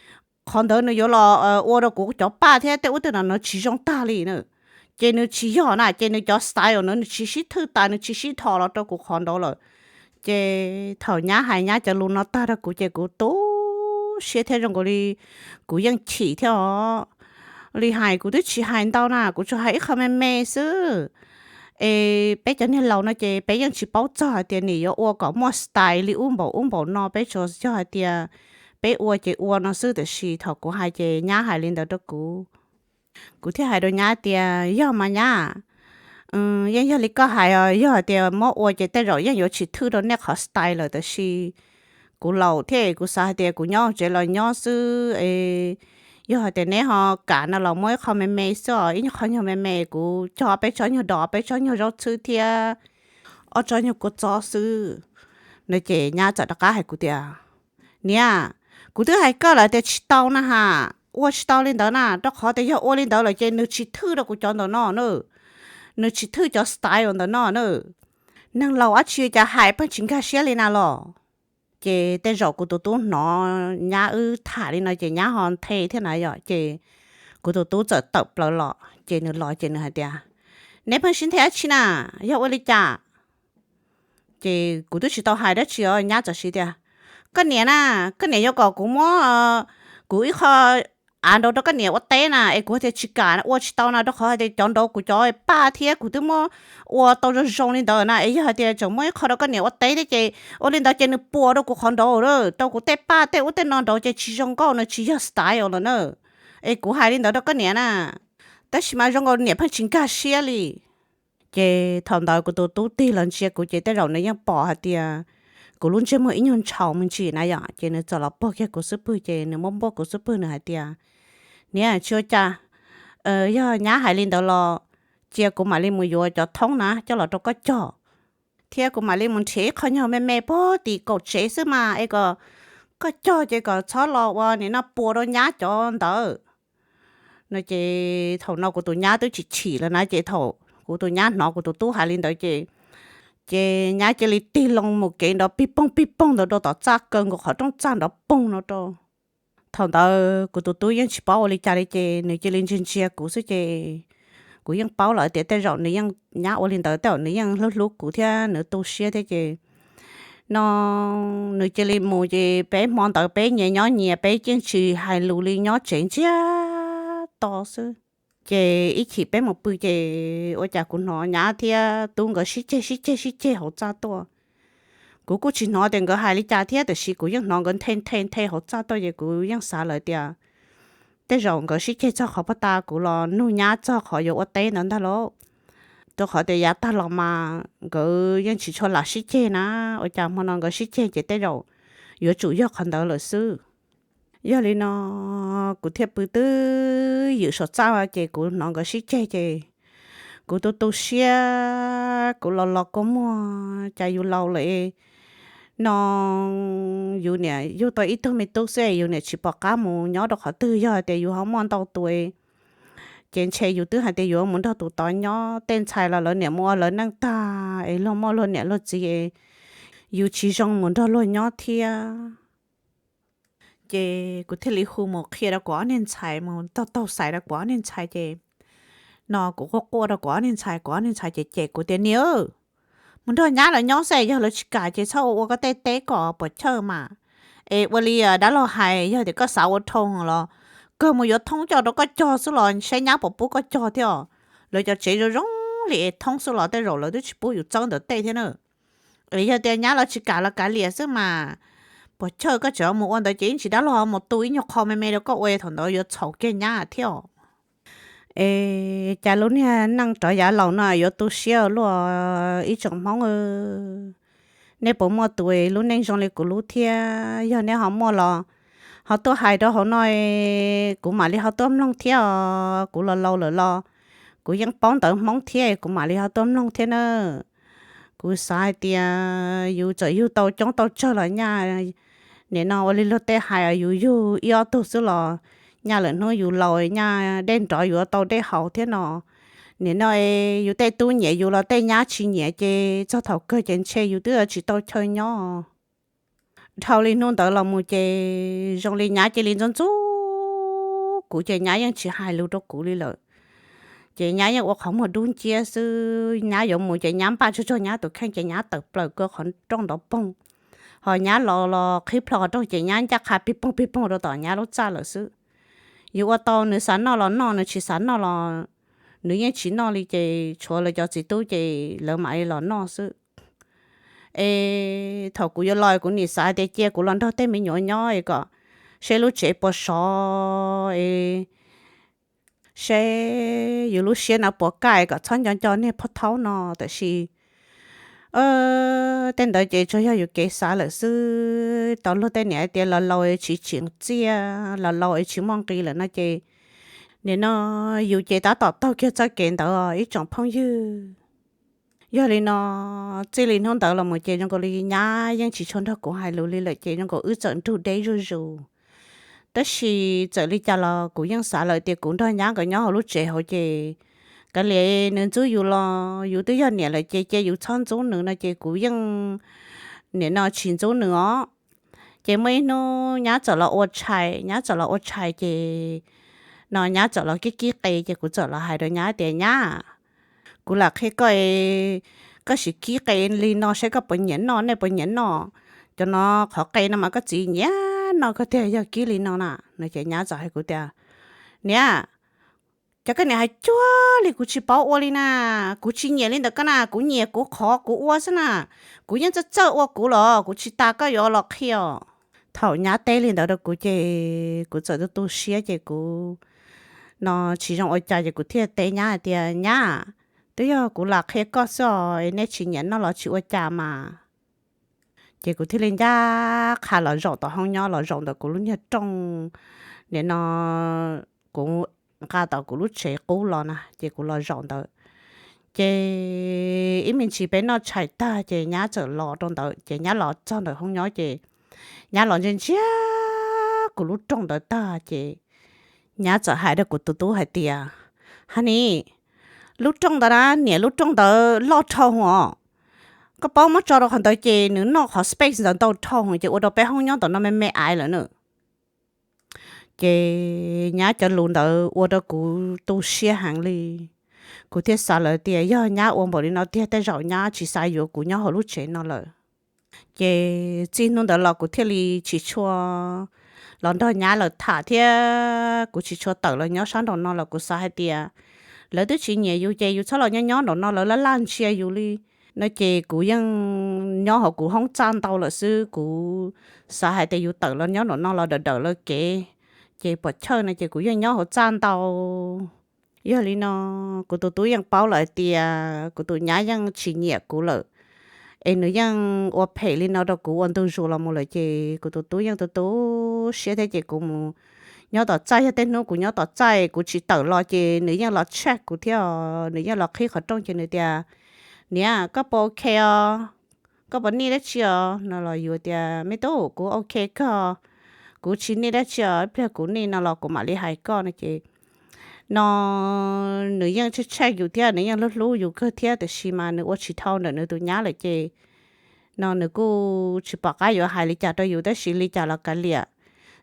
qhov ntawd nws yuav los ua rau kuv cov paj thiab tej ub tej no nws tsis zoo tag li na. Ces nws tsis yog na, ces nws cov style no nws tsis sib thwj tas, nws tsis sib dhos los rau kuv qhov nraud lawm. Ces thaum nyab hais nyab cov lus no tag rau kuv ces kuv tu siab thiab zoo nkaus li kuv yeej chim thiab os. Li hais kuv twb tsis hais ntau na, kuv tsuas hais ib qho me me xwb. Es peb cov niag laus no ces peb yeej tsis paub txog hais tias nim yuav ua kom muaj style li ub npaum ub npaum no, peb tsuas yog hais tias peb ua ces ua no xwb, tiam sis thaum kuv hais ces nyab hais li ntawd rau kuv. Kuv thiaj hais rau nyab tias yog mas nyab, yeej yog li koj hais os, yog hais tias muab ua ces tej zaum yeej yuav tsis thwj rau nej qhov style lawm, tiam sis kuv laus thiab kuv xav hais tias kuv nyob tsev los nyob xwb es yog hais tias neb ho kam no los muab ib qho me me xwb os, ib nyuag qho nyuag me me, kuv cog peb tsob nyuag dos, peb tsob nyuag zaub txhwb thiab ob tsob nyuag kua txob xwb. No ces nyab txawm rov qab hais kuv tias niam, kuv twb hais koj lawm tias tsis tau na ha, ua tsis tau li ntawd na, rau qhov tias yog ua li ntawd lawm ces nws tsis thwj rau kuv cov ntawm no na, nws tsis thwj cov style ntawm no na. Neeg laus dab tsi cas hais pheej tsis nkag siab li na los. Ces tej zaum kuv tus tub hnov nyab wb tham li no ces nyab ho nthe thiab na yom, ces kuv tus tub txawm tawm plaws los ces nws los ces nws hais tias neb pheej sib nthe dab tsi na, yog ua li cas? Ces kuv twb tsis tau hais dab tsi os, nyab txawm siv tias koj niam na, koj niam yuav kom kuv muab kuv ib qho av nraud rau koj niam ua teb na, es kuv hais tias tsis kam, ua tsis tau na, rau qhov hais tias cov nraud kuv cov paj thiab kuv twb muab ua tau zoo zoo li ntawd na, es yog hais tias tseem muab ib qho rau koj niam ua teb thiab ces ua li ntawd ces nws puas rau kuv qhov nraud, rau kuv tej paj tej ub tej no nraud ces tsis zoo nkauj, nws tsis yog style lawm na. Es kuv hais li ntawd rau koj niam na, tab sis mas zoo nkaus niam pheej tsis nkag siab li. Ces thaum ntawd kuv tus tub tig los ntsia kuv ces tej zaum nws yeej pom hais tias kuv lub ntsej muag ib nyuag ntshaus me ntsis na yom, ces nws txawm los puag kiag kuv xub pwg ces nws muab npuaj kuv xub pwg, nws hais tias niam, tsis ua cas, yog nyab hais li ntawd los cia kuv mam li mus yuav cov thoob na coj los rau koj cog. thiab kuv mam li mus nrhiav ib qho nyuag me me puag tim kaum tsev xwb mas es kom koj cog ces kom txhob los ua nim no puas rau nyab cov ntawd no. Ces thaum no kuv tus nyab twb tsis chim lawm na, ces thaum kuv tus nyab hnov kuv tus tub hais li ntawd ces, ces nyab cia li tig loo mus kev nrov pig poog pig poog ntawd rau tom txaj kaw nkaus qhov rooj txaj nrov poog no rau. Thaum ntawd kuv tus tub yeej tsis paub ua li cas li ces nws cia li ntsia ntsia kuv xwb ces kuv yeej paub lawm tias tej zaum nws yeej, nyab ua li ntawd tej zaum nws yeej hlub hlub kuv thiab nws tu siab thiab ces no nws cia li mus ces peb hmo ntawd peb nyias nyob nyias, peb yeej tsis hais lus li, nyob tsev ntsiag to xwb. Ces ib chim peb mus pw ces ua cas kuv hnov nyab thiab tub nkawd sib ceg sib ceg sib ceg hauv txaj tuaj. Kuv kuj tsis hnov tias nkawd hais li cas thiab, tiam sis kuv yeej hnov nkawd nthe nthe nthe hauv txaj tuaj ces kuv yeej xav lawm tias tej zaum nkawd sib ceg txog qhov pag tas kuv los nug nyab txog qhov yuav ua teb ntawd ntag lauj. Rau qhov tias yav tag los mas nkawd yeej tsis tshua lam sib ceg na, ua cas hmo no nkawd sib ceg ces tej zaum yuav tsum yog qhov ntawd lawm xwb. Yog li no kuv thiaj pw twb ywm saum txaj ces kuv hnov nkawd sib ceg ces kuv tu tu siab, kuv los los kua muag, cas yus laus lawm no, yus niam yug tau ib tug me tub xwb es yus niam tsis pom qab mus nyob rau qhov twg, yog hais tias yus ho muaj ntau tus ces ntshe yus twb hais tias yuav mus nrog tus tod nyob, tej ntxhais los lawv niam mus ua lawv neej tag es luag muaj luag niam luag txiv es yus tsis zoo mus nrog luag nyob thiab. Ces kuv thiaj li hu mus qhia rau kuv ob niag ntxhais, mus taug taug xaiv rau kuv ob niag ntxhais ces no kuv quaj quaj rau kuv ob niag ntxhais, kuv ob niag ntxhais ces cem kuv tias, Niam, mus nrog nyab lawv nyob xwb, yog lawv tsis kam ces txhob ua ua koj tej teb kom puas chawj mas. Es ua li dab laug hais, yog tias koj xav ua dhau los kawg mus yuav thoob coj rau koj cog xwb los saib nyab puas pub koj cog thiab os. Lawv cov tsev zoo zoo li es thoob xwb los tej zaum lawv twb tsis pub yus txawb ntawm tej thiab na. Es yog tias nyab lawv tsis kam los kav liam xwb mas, puas chawj, koj tseem mus ua ntawd ces ib ntsis dab laug ho mus tu ib nyuag qho me me rau koj ua, thaum ntawd yuav txhaum kiag nyab thiab os. Es cas lub niag neej rov yav laus no yuav tu siab luaj ib tsoom Hmoob. Nej puas muaj tus lub neej zoo li kuv lub thiab? Yog nej ho muaj los ho tuaj hais rau hauv no, kuv mam li ho tuaj mloog thiab os. Kuv los laus lawm los kuv yeej paub ntawv Hmoob thiab, kuv mam li ho tuaj mloog thiab na. Kuv xav hais tias yus txawm yug tau coob tau tsawg los nyaj, nim no ua li luag tej hais, yus yug ib ob tug xwb los nyaj lawm hnub yus laus nyaj dej nrov yus ua tau dej haus thiab no. Nim no yus tej tub nyiam yus los tej nyab tsis nyiam ces txog thaum kawg ces ntshe yus twb tsis tau chaw nyob. Dhau li hnub ntawd los mus ces zoo li nyab cia li ntxub ntxub kuv ces nyab yeej tsis hais lus rau kuv li lawm. Ces nyab yeej ua qhov muag dub nciab xwb, nyab yuav mus ces nyab npaj tsuag tsuag nyab tus kheej ces nyab tawm plaws kaw qhov rooj nrov poog. Ho nyab los los qhib plho qhov rooj ces nyab ncaj qha pig poog pig poog rau tom nyab lub txaj lawm xwb. Yus ua tau nws xav noj los noj, nws tsis xav noj los nws yeej tsis noj li ces tshuav lawv cov txiv tub ces lawv mam li los noj xwb. Es thaum kuv yuav los kuv nim xav tias cia kuv los nrog tej me nyuam nyob es kom seb lub tsev puas sov es seb yus lub siab no puas kaj es kom txhob nco nco niag poj thaub no. Tab sis tej ntawd ces tsuas yog yus kev xav lawm xwb. Tau luag tej niam hais tias los laus es tsis tsim txiaj, los laus es tsis muaj nqis lawm no ces nim no yus ces tab tom taug kiag txoj kev ntawd ib tsoom phooj ywg. Yog li no txij li hnub ntawd los mus ces zoo nkaus li nyab yeej tsis tshua nrog kuv hais lus li lawm ces zoo nkaus wb txawm nrug deb zuj zus. Tab sis txawm li cas los kuv yeej xav lawm tias kuv nrog nyab nkawd nyob hauv lub tsev hauv ces kav liam nws ntxub yus los yus twb yog niam lawm ces cia yus txhob ntxub nws no ces kuv yeej nim no tsis ntxub nws os. Ces muaj ib hnub nyab txawm los ua tshais, nyab txawm los ua tshais ces no nyab txawm los kib kib qe ces kuv txawm los hais rau nyab tias, Nyab, kuv lam qhia koj, koj sim kib qe li no saib koj puas nyiam noj, nej puas nyiam noj. Cov no qhov qe no mas koj txiv nyiam noj kawg tiag yog kib li no na. No ces nyab txawm hais kuv tias, Niam, cov koj niam hais cuag li kuv tsis paub ua li na, kuv tsis nyiam li ntawd koj na, kuv nyiam kuv qhov kuv ua xwb na, kuv yeej txawj txawj ua kuv los kuv tsis tas koj yuav los qhia. Thaum nyab teb li ntawd rau kuv ces kuv txawm tu tu siab ces kuv no tsis zoo ua cas ces kuv thiaj teb nyab hais tias, Nyab, twb yog kuv lam qhia koj xwb os, nej tsis nyiam noj los tsis ua cas mas. Ces kuv thiaj li ncaj qha los zaum tom hoob nyob, los zaum ntawm kuv lub niag rooj, nim no kuv nqa tom kuv lub tsev qub los na ces kuv los zaum ntawd. Ces ib me ntsis peb noj tshais tag ces nyab txawm los rau ntawd, ces nyab los txog ntawm hoob nyob ces nyab los ntsia ntsia kuv lub rooj ntawd tag ces nyab txawm hais rau kuv tus tub hais tias, Ha ni, lub rooj ntawd na, niam, lub rooj ntawd loj dhau os. Koj paub muab tso rau qhov ntawd ces nws noj qhov space ntawd ntau dhau ces ua rau peb hoob nyob ntawm no me me aiv lawm na. Ces nyab cov lus ntawd ua rau kuv tu siab heev li. Kuv thiaj xav lawm tias yog nyab ua npaum li no tiag tej zaum nyab tsis xav yuav kuv nyob hauv lub tsev no lawm. Ces txij hnub ntawd los kuv thiaj li tsis tshua los nrog nyab lawv tham thiab kuv tsis tshua tawm los nyob sab nraum no los kuv xav hais tias lawv twb tsis nyiam yus ces yus txhob los nyob nyob nraum no lawv laj laj ntsia yus li no ces kuv yeej nyob hauv kuv hoob txaj ntau lawm xwb. Kuv xav hais tias yus tawm los nyob nraum no los dawm dawm lawv kev ces puas chawj no ces kuv yeej nyob hauv txaj ntau. Yog li no, kuv tus tub yeej paub lawm hais tias kuv tus nyab yeej tsis nyiam kuv lawm, es nws yeej ua phem li no rau kuv ua ntu zus los mus lawm ces kuv tus tub yeej tu tu siab thiab ces kuv mus nyob tom txaj. Yog tej hnub kuv nyob tom txaj kuv tsis tawm los ces nws yeej los check kuv thiab, nws yeej los qhib qhov rooj ces nws tias, Niam, koj puas ok os? Koj puas nij dab tsi os? No los yus tias, Me tub, kuv ok kawg, kuv tsis nij dab tsi os, ib pliag kuv nij no los kuv mam li hais koj no ces no nws yeej check check yus thiab nws yeej hlub hlub yus kawg thiab tiam sis mas nws ua tsis dhau ntawm nws tus nyab lawm ces no nws kuj tsis pom qab yuav hais li cas rau yus tab sis li cas los kav liam,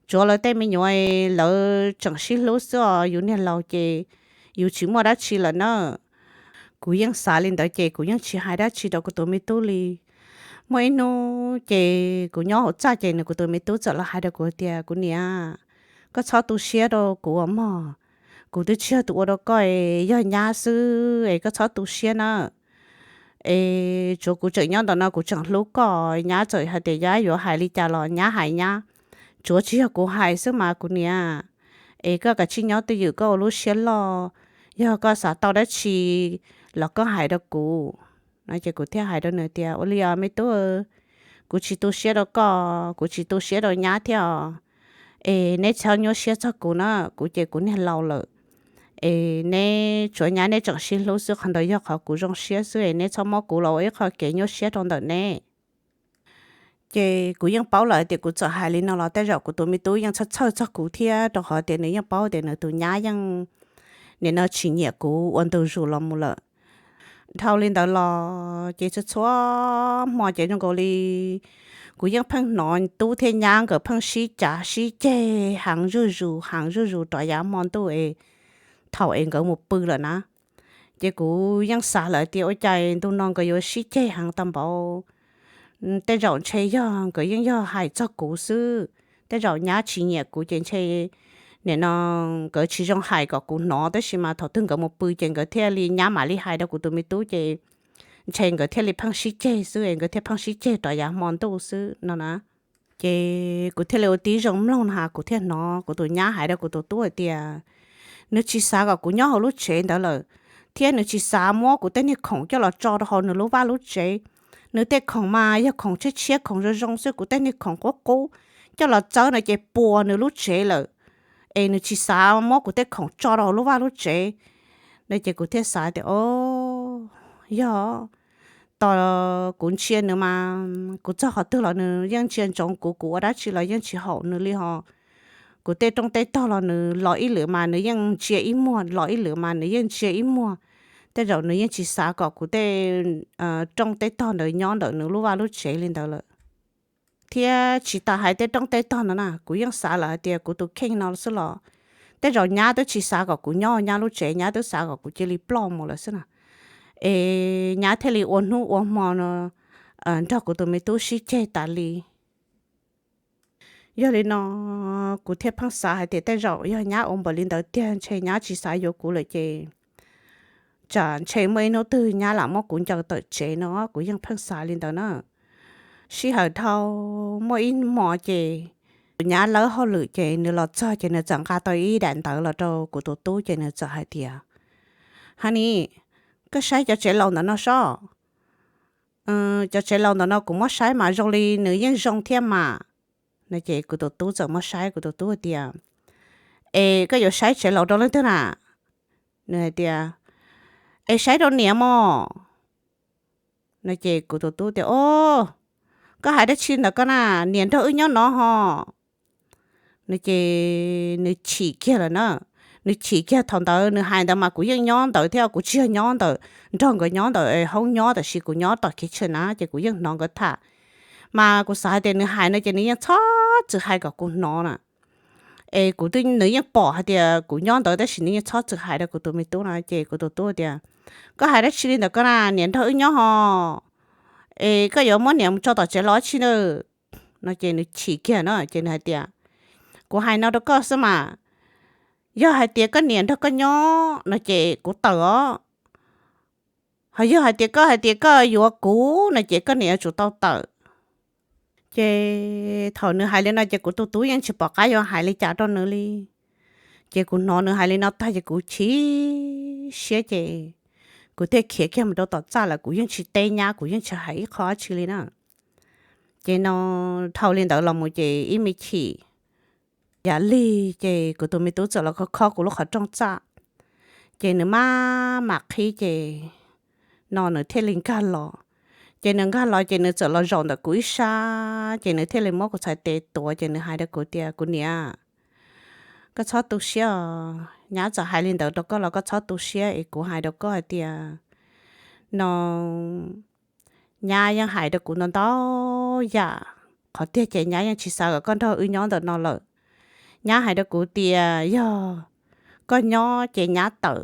tsuav lawv tej me nyuam lawv tseem sib hlub xwb os, yus niag laus ces yus tsis muaj dab tsi lawm na. Kuv yeej xav li ntawd ces kuv yeej tsis hais dab tsi rau kuv tus me tub li. Muaj ib hnub ces kuv nyob hauv txaj ces nws kuv tus me tub txawm los hais rau kuv tias, Kuv niam, koj txhob tu siab rau kuv os mog, kuv twb tsis yog tus ua rau koj, yog nyab xwb es koj txhob tu siab na. Es tsuav kuv tseem nyob ntawm no kuv tseem hlub koj, nyab txawm hais tias nyab yuav hais li cas los nyab hais nyab, tsuav tsis yog kuv hais xwb mas kuv niam. Es koj kav tsij nyob twj ywm koj ua lub siab loj, yog koj xav tau dab tsi los koj hais rau kuv no ces kuv thiaj hais rau nws tias, Ua li os me tub, kuv tsis tu siab rau koj, kuv tsis tu siab rau nyab thiab os. Es neb txhob nyuaj siab txog kuv na, kuv ces kuv niag laus lawm. Es neb tsuav nyab neb tseem sib hlub xwb, qhov ntawd yog qhov kuv zoo siab xwb es neb txhob muab kuv los ua ib qho kev nyuaj siab rau ntawm neb. Ces kuv yeej paub lawm tias kuv txawm hais li no los tej zaum kuv tus me tub yeej txhawj txhawj txog kuv thiab rau qhov tias nws yeej paub tias nws tus nyab yeej nim no tsis nyiam kuv ua ntu zus los mus lawm. Dhau li ntawd los ces txhua txhua hmo ces zoo nkaus li kuv yeej pheej hnov tub thiab nyab nkawd pheej sib cav sib ceg heev zuj zus heev zuj zus rov yav hmo ntuj es thaum es nkawd mus pw lawm na. Ces kuv yeej xav lawm tias ua cas ntu no nkawd yuav sib ceg heev tag npaum. Tej zaum ntshe yog nkawd yeej yog hais txog kuv xwb, tej zaum nyab tsis nyiam kuv ces ntshe nim no nkawd tsis zoo hais kom kuv hnov tab sis mas thaum twg nkawd mus pw ces nkawd thiaj li nyab mam li hais rau kuv tus me tub ces ntshe nkawd thiaj li pheej sib ceg xwb es nkawd thiaj pheej sib ceg rov yav hmo ntuj xwb no na. Ces kuv thiaj li ua tib zoo mloog na has kuv thiaj hnov kuv tus nyab hais rau kuv tus tub hais tias nws tsis xav kom kuv nyob hauv lub tsev ntawd lawm, thiab nws tsis xav muab kuv tej niag khoom coj los tso rau hauv nws lub vaj lub tsev. Nws tej khoom mas yog khoom tshiab tshiab khoom zoo zoo xwb, kuv tej niag khoom qub qub coj los txawb no ces puas nws lub tsev lawm. Es nws tsis xav muab kuv tej khoom tso rau hauv lub vaj lub tsev no ces kuv thiaj xav tias o, yog tos kuv ntsia nws mas kuv txog qhov twg los nws yeej ntsia ntsoov kuv, kuv ua dab tsi los yeej tsis haum nws li hos. Kuv tej rooj tej tog los nws los ib lwm mas nws yeej ntsia ib muag, los ib lwm mas nws yeej ntsia ib muag. Tej zaum nws yeej tsis xav kom kuv tej rooj tej tog ntawd nyob ntawm nws lub vaj lub tsev li ntawd lawm. Thiab tsis tas hais tej rooj tej tog no na, kuv yeej xav lawm hais tias kuv tus kheej no xwb los tej zaum nyab twb tsis xav kom kuv nyob nyab lub tsev, nyab twb xav kom kuv cia li ploj mus lawm xwb na. Es nyab thiaj li ua hnub ua hmo no nrog kuv tus me tub sib ceg tas li. Yog li no kuv thiaj pheej xav hais tias tej zaum yog nyab ua npaum li ntawd tiag ntshe nyab tsis xav yuav kuv lawm ces tsam ntshe muaj ib hnub twg nyab lam muab kuv ncaws tawm tsev no, kuv yeej pheej xav li ntawd na. Sij hawm dhau muaj ib hmo ces tus nyab lawb hauj lwm ces nws los txog ces nws txawm nqa tau ib daim ntawv los rau kuv tus tub ces nws txawm hais tias, Ha ni, koj saib cov tsev laus ntawm no sob. Cov tsev laus ntawm no kuv muab saib mas zoo li nws yeej zoo thiab mas. No ces kuv tus tub txawm muab saib, kuv tus tub hais tias, Es koj yuav saib tsev laus rau leej twg na? Nws hais tias, Es saib rau niam mog. No ces kuv tus tub tias, O, koj hais dab tsi ntawm koj na, niam nrog wb nyob no ho. No ces nws chim kiag lawm na. Nws chim kiag thaum ntawd nws hais ntawd mas kuv yeej nyob ntawd thiab, kuv tsis yog nyob ntawd, nrog nkawd nyob ntawm hoob nyob, tab sis kuv nyob tom kitchen na ces kuv yeej hnov nkawd tham. Mas kuv xav hais tias nws hais no ces nws yeej txhob txwm hais kom kuv hnov na. Es kuv twb, nws yeej pom hais tias kuv nyob ntawd tab sis nws yeej txhob txwm hais rau kuv tus me tub no ces kuv tus tub tias, Koj hais dab tsi li ntawm koj na, niam nrog wb nyob ho. Es koj yuav muab niam mus tso tom tsev los tsi na? No ces nws chim kiag no ces nws hais tias, Kuv hais no rau koj xwb mas, yog hais tias koj niam nrog koj nyob no ces kuv tawm os. Ho yog hais tias koj hais tias koj yuav kuv no ces koj niam yuav tsum tau tawm. Ces thaum nws hais li no ces kuv tus tub yeej tsis pom qab yuav hais li cas rau nws li. Ces kuv hnov nws hais li no tag ces kuv chim siab ces kuv thiaj khiav kiag mus rau tom txaj lawm, kuv yeej tsis teb nyab, kuv yeej tsis hais ib qho dab tsi li na. Ces no dhau li ntawd los mus ces ib me chim yam lig ces kuv tus me tub txawm los khob kuv lub qhov rooj txaj. Ces nws maj mam qhib ces no nws thiaj li nkag los. Ces nws nkag los ces nws txawm los zaum ntawm kuv ib sab ces nws thiaj li muab kuv txhais tes tuav ces nws hais rau kuv tias, Kuv niam, koj txhob tu siab os, nyab txawm hais li ntawd rau koj los koj txhob tu siab es kuv hais rau koj hais tias no nyab yeej hais rau kuv ntau ntau yam, qhov tiag ces nyab yeej tsis xav kom koj nrog wb nyob ntawm no lawm. Nyab hais rau kuv tias yog koj nyob ces nyab tawm,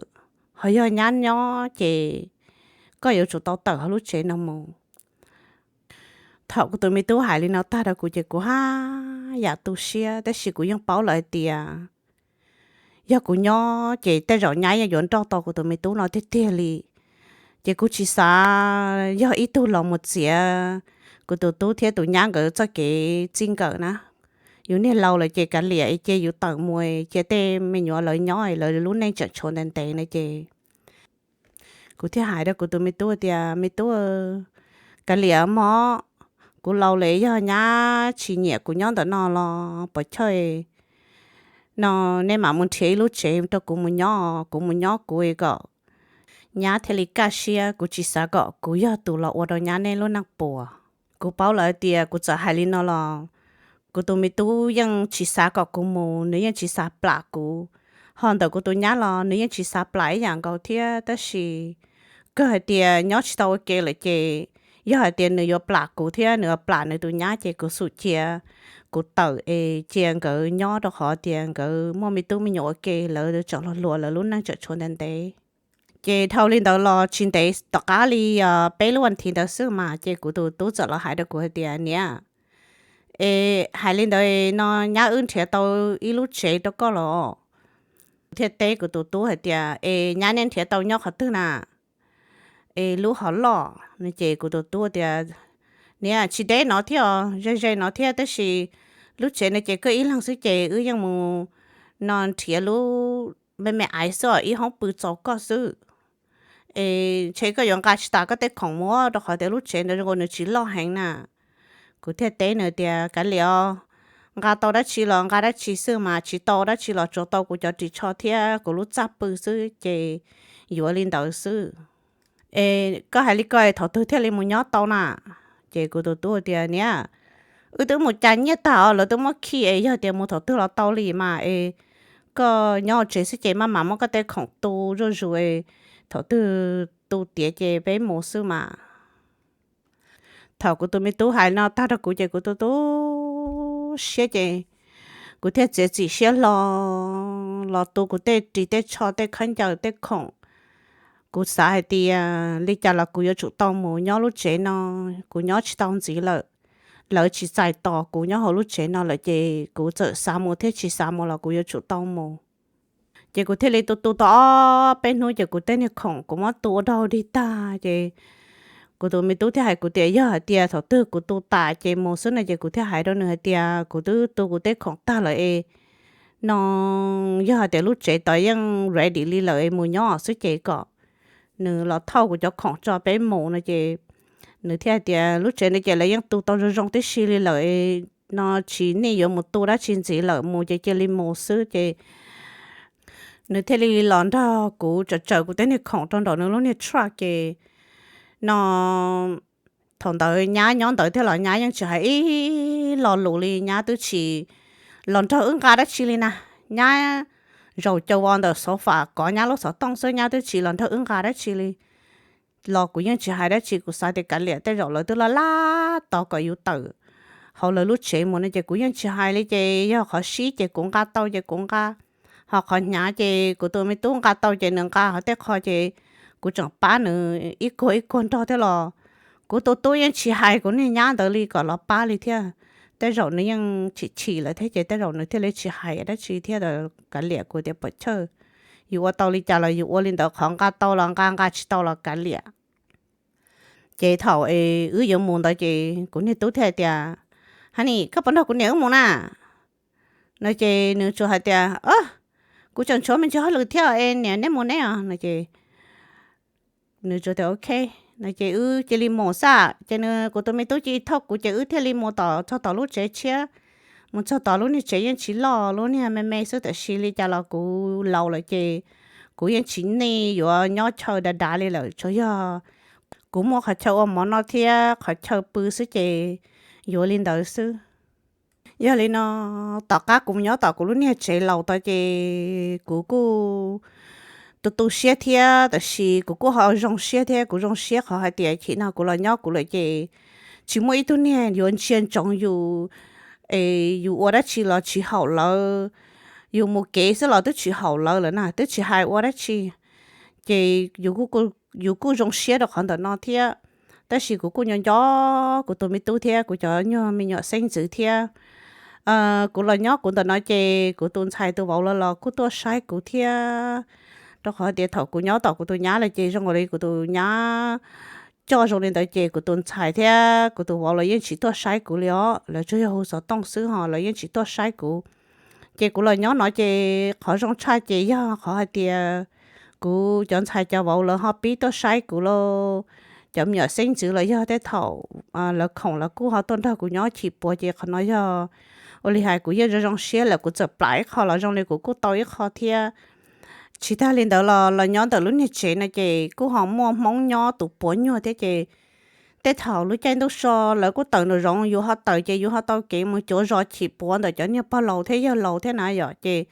ho yog nyab nyob ces koj yuav tsum tau tawm hauv lub tsev no mus. Thaum kuv tus me tub hais li no tag rau kuv ces kuv haj yam tu siab tab sis kuv yeej paub lawm hais tias yog kuv nyob ces tej zaum nyab yeej yuav nrauj tau kuv tus me tub no tiag tiag li. Ces kuv tsis xav yog ib tug los mus txiav kuv tus tub thiab tus nyab nkawd txoj kev txij nkawm na. Yus niag laus lawm ces kav liam ces yus tawm mus cia tej me nyuam lawv nyob lawv lub neej tseem tshuav ntev ntev no ces kuv thiaj hais rau kuv tus me tub tias, Me tub, kav liam mog, kuv laus lawm, yog nyab tsis nyiam kuv nyob ntawm no los puas chawj no nej mam mus nrhiav ib lub tsev rau kuv mus nyob, kuv mus nyob kuv kom nyab thiaj li kaj siab, kuv tsis xav kom kuv yog tus los ua rau nyab nej lub neej puas. Kuv paub lawm tias kuv txawm hais li no los kuv tus me tub yeej tsis xav kom kuv mus, nws yeej tsis xav plam kuv. Ho ntawm kuv tus nyab los nws yeej tsis xav plam ib yam nkaus thiab, tab sis kawg hais tias nyob tsis tau ua ke lawm ces yog hais tias nws yuav plam kuv thiab nws yuav plam nws tus nyab ces kuv xum cia kuv tawm es cia nkawd nyob rau qhov tias nkawd muaj me tub me nyuam ua ke, lawv tseem hluas hluas lawv lub neej tseem tshuav ntev ntev. Ces dhau li ntawd los tsis ntev tom qab li peb lub vas thiv ntawd xwb mas ces kuv tus tub txawm los hais rau kuv hais tias, Niam, es hais li ntawd no nyab wb nrhiav tau ib lub tsev rau koj los? Kuv thiaj teb kuv tus tub hais tias, Es nyab nej nrhiav tau nyob qhov twg na? Es lub hov loj no ces kuv tus tub tias, Niam, tsis deb no thiab os, ze ze no thiab tab sis lub tsev no ces koj ib leeg xwb ces wb yeej mus no nrhiav lub me me aiv xwb os, ib hoob pw txaus koj xwb. Es ntshe koj yuav nqa tsis tas koj tej khoom mus rau qhov tias lub tsev ntawd zoo nkaus nws tsis loj heev na. Kuv thiaj teb nws tias, Kav liam os, nqa tau dab tsi los nqa dab tsi xwb mas tsis tau dab tsi los tsuas tau kuv cov ris tsho thiab kuv lub txaj pw xwb ces yuav li ntawd xwb. Es koj hais li ko thaum twg thiaj li mus nyob tau na? Ces kuv tus tub tias, Niam, wb twb mus cas nyiaj tag os, lawv twb muab khi es yog tias mus thaum twg los tau li mas es koj nyob tsev xwb ces maj mam muab koj tej khoom tu zuj zus es thaum twg tu tiav ces peb mus xwb mas. Thaum kuv tus me tub hais no tag rau kuv ces kuv tu tu siab ces kuv thiaj txiav txim siab hlo los tu kuv tej ris tej tsho tej khaub ncaws tej khoom. Kuv xav hais tias li cas los kuv yuav tsum tau mus nyob lub tsev no, kuv nyob tsis tau ntxiv lawm. Lawv tsis txais tos kuv nyob hauv lub tsev no lawm ces kuv txawm xav mus thiab tsis xav mus los kuv yuav tsum tau mus. Ces kuv thiaj li tu tu tau ob peb hnub ces kuv tej niag khoom kuv muab tu ua dog dig tag ces kuv tus me tub thiaj hais kuv tias yog hais tias thaum twg kuv tu tas ces mus xwb no ces kuv thiaj hais rau nws hais tias kuv twb tu kuv tej khoom tag lawm es no yog hais tias lub tsev tod yeej ready li lawm es mus nyob xwb ces kom nws los thauj kuv cov khoom tso peb mus no ces nws thiaj hais tias lub tsev no ces lawv yeej tu tau zoo zoo tib si li lawm no tsis nej yuav mus tu dab tsi ntxiv lawm, mus ces cia li mus xwb ces nws thiaj li los nrog kuv tsaws tsaws kuv tej niag khoom rau nraum nws lub niag truck ces no thaum ntawd nyab nyob ntawd thiab los nyab yeej tsis hais ib lo lus li, nyab twb tsis los nrog wb nqa dab tsi li na. Nyab zaum caum vos ntawm sofa kov nyab lub xov tooj xwb, nyab twb tsis los nrog wb nqa dab tsi li. Los kuv yeej tsis hais dab tsi, kuv xav tias kav liam, tej zaum lawv twb laj laj tos kom yus tawm hauv lawv lub tsev mus no ces kuv yeej tsis hais li. Ces yog qhov sib ces kuv nqa tau ces kuv nqa, ho qhov hnyav ces kuv tus me tub nqa tau ces nws nqa, ho tej qho ces kuv tseem pab nws ib kuag ib kuag nrog thiab los kuv tus tub yeej tsis hais kuv niag nyab ntawd li kom los pab li thiab. Tej zaum nws yeej chim chim lawm thiab ces tej zaum nws thiaj li tsis hais dab tsi thiab. Kav liam, kuv tias puas chawj, yus ua tau li cas los yus ua li ntawd, qhov nqa tau los nqa, nqa tsis tau los kav liam. Ces thaum wb yuav mus ntawd ces kuv niag tub thiaj hais tias, Honey, koj puas nrog kuv niam wb mus na? No ces nws tsuas hais tias, Kuv tseem tshuav me ntsis hauj lwm thiab es niam, neb mus neb os. No ces nws tsuas tias, Ok. No ces wb cia li mus xwb. Ces nws, kuv tus me tub cia li thauj kuv ces wb thiaj li mus tom, txog tom lub tsev tshiab. Mus txog tom lub niag tsev yeej tsis loj, lub niag me me xwb, tab sis li cas los kuv laus lawm ces kuv yeej tsis nej yuav nyob chaw dav dav li lawm, tsuas yog kuv muaj qhov chaw ua mov noj thiab qhov chaw pw xwb ces yuav li ntawd xwb. Yog li no, tom qab kuv mus nyob tom kuv lub niag tsev laus tod ces kuv kuj tu tu siab thiab, tab sis kuv kuj ho zoo siab thiab. Kuv zoo siab qhov hais tias chim no kuv los nyob kuv lawm ces tsis muaj ib tug niag yuav ntsia ntsoov yus, es yus ua dab tsi los tsis haum lawv, yus mus kev xwb los twb tsis haum lawv lawm na, twb tsis hais ua dab tsi. Ces yus kuj zoo siab rau qhov ntawm no thiab. Tab sis kuv kuj nco nco kuv tus me tub thiab kuv cov nyuag me nyuam xeeb ntxwv thiab. Kuv los nyob kuv ntawm no ces kuv tus ntxhais tus vauv lawv los kuj tuaj saib kuv thiab. Rau qhov tias thaum kuv nyob tom kuv tus nyab lawm ces zoo nkaus li kuv tus nyab coj zoo li ntawd ces kuv tus ntxhais thiab kuv tus vauv lawv yeej tsis tuaj saib kuv li os, lawv tsuas yog hu xov tooj xwb ho lawv yeej tsis tuaj saib kuv. Ces kuv los nyob no ces qhov zoo tshaj ces yog qhov hais tias kuv cov ntxhais cov vauv lawv ho pib tuaj saib kuv lauj. Cov me nyuam xeeb ntxwv los yog tej thaum lawv khoom lawv kuj ho tuaj nrog kuv nyob chim puav ces qhov no yog ua li hais kuv yeej zoo zoo siab lawm, kuv txawm plam ib qho los zoo li kuv kuj tau ib qho thiab. Tsis tag li ntawd los los nyob ntawm lub niag tsev no ces kuj ho muaj Hmoob nyob tus puav nyuag thiab ces tej thaum lub caij ntuj so lawv kuj tawm nraum zoov, yus ho tawm ces yus ho tau kev mus cuav zos chim puav ntawm cov niag pog laus thiab yawg laus thiab na yom. Ces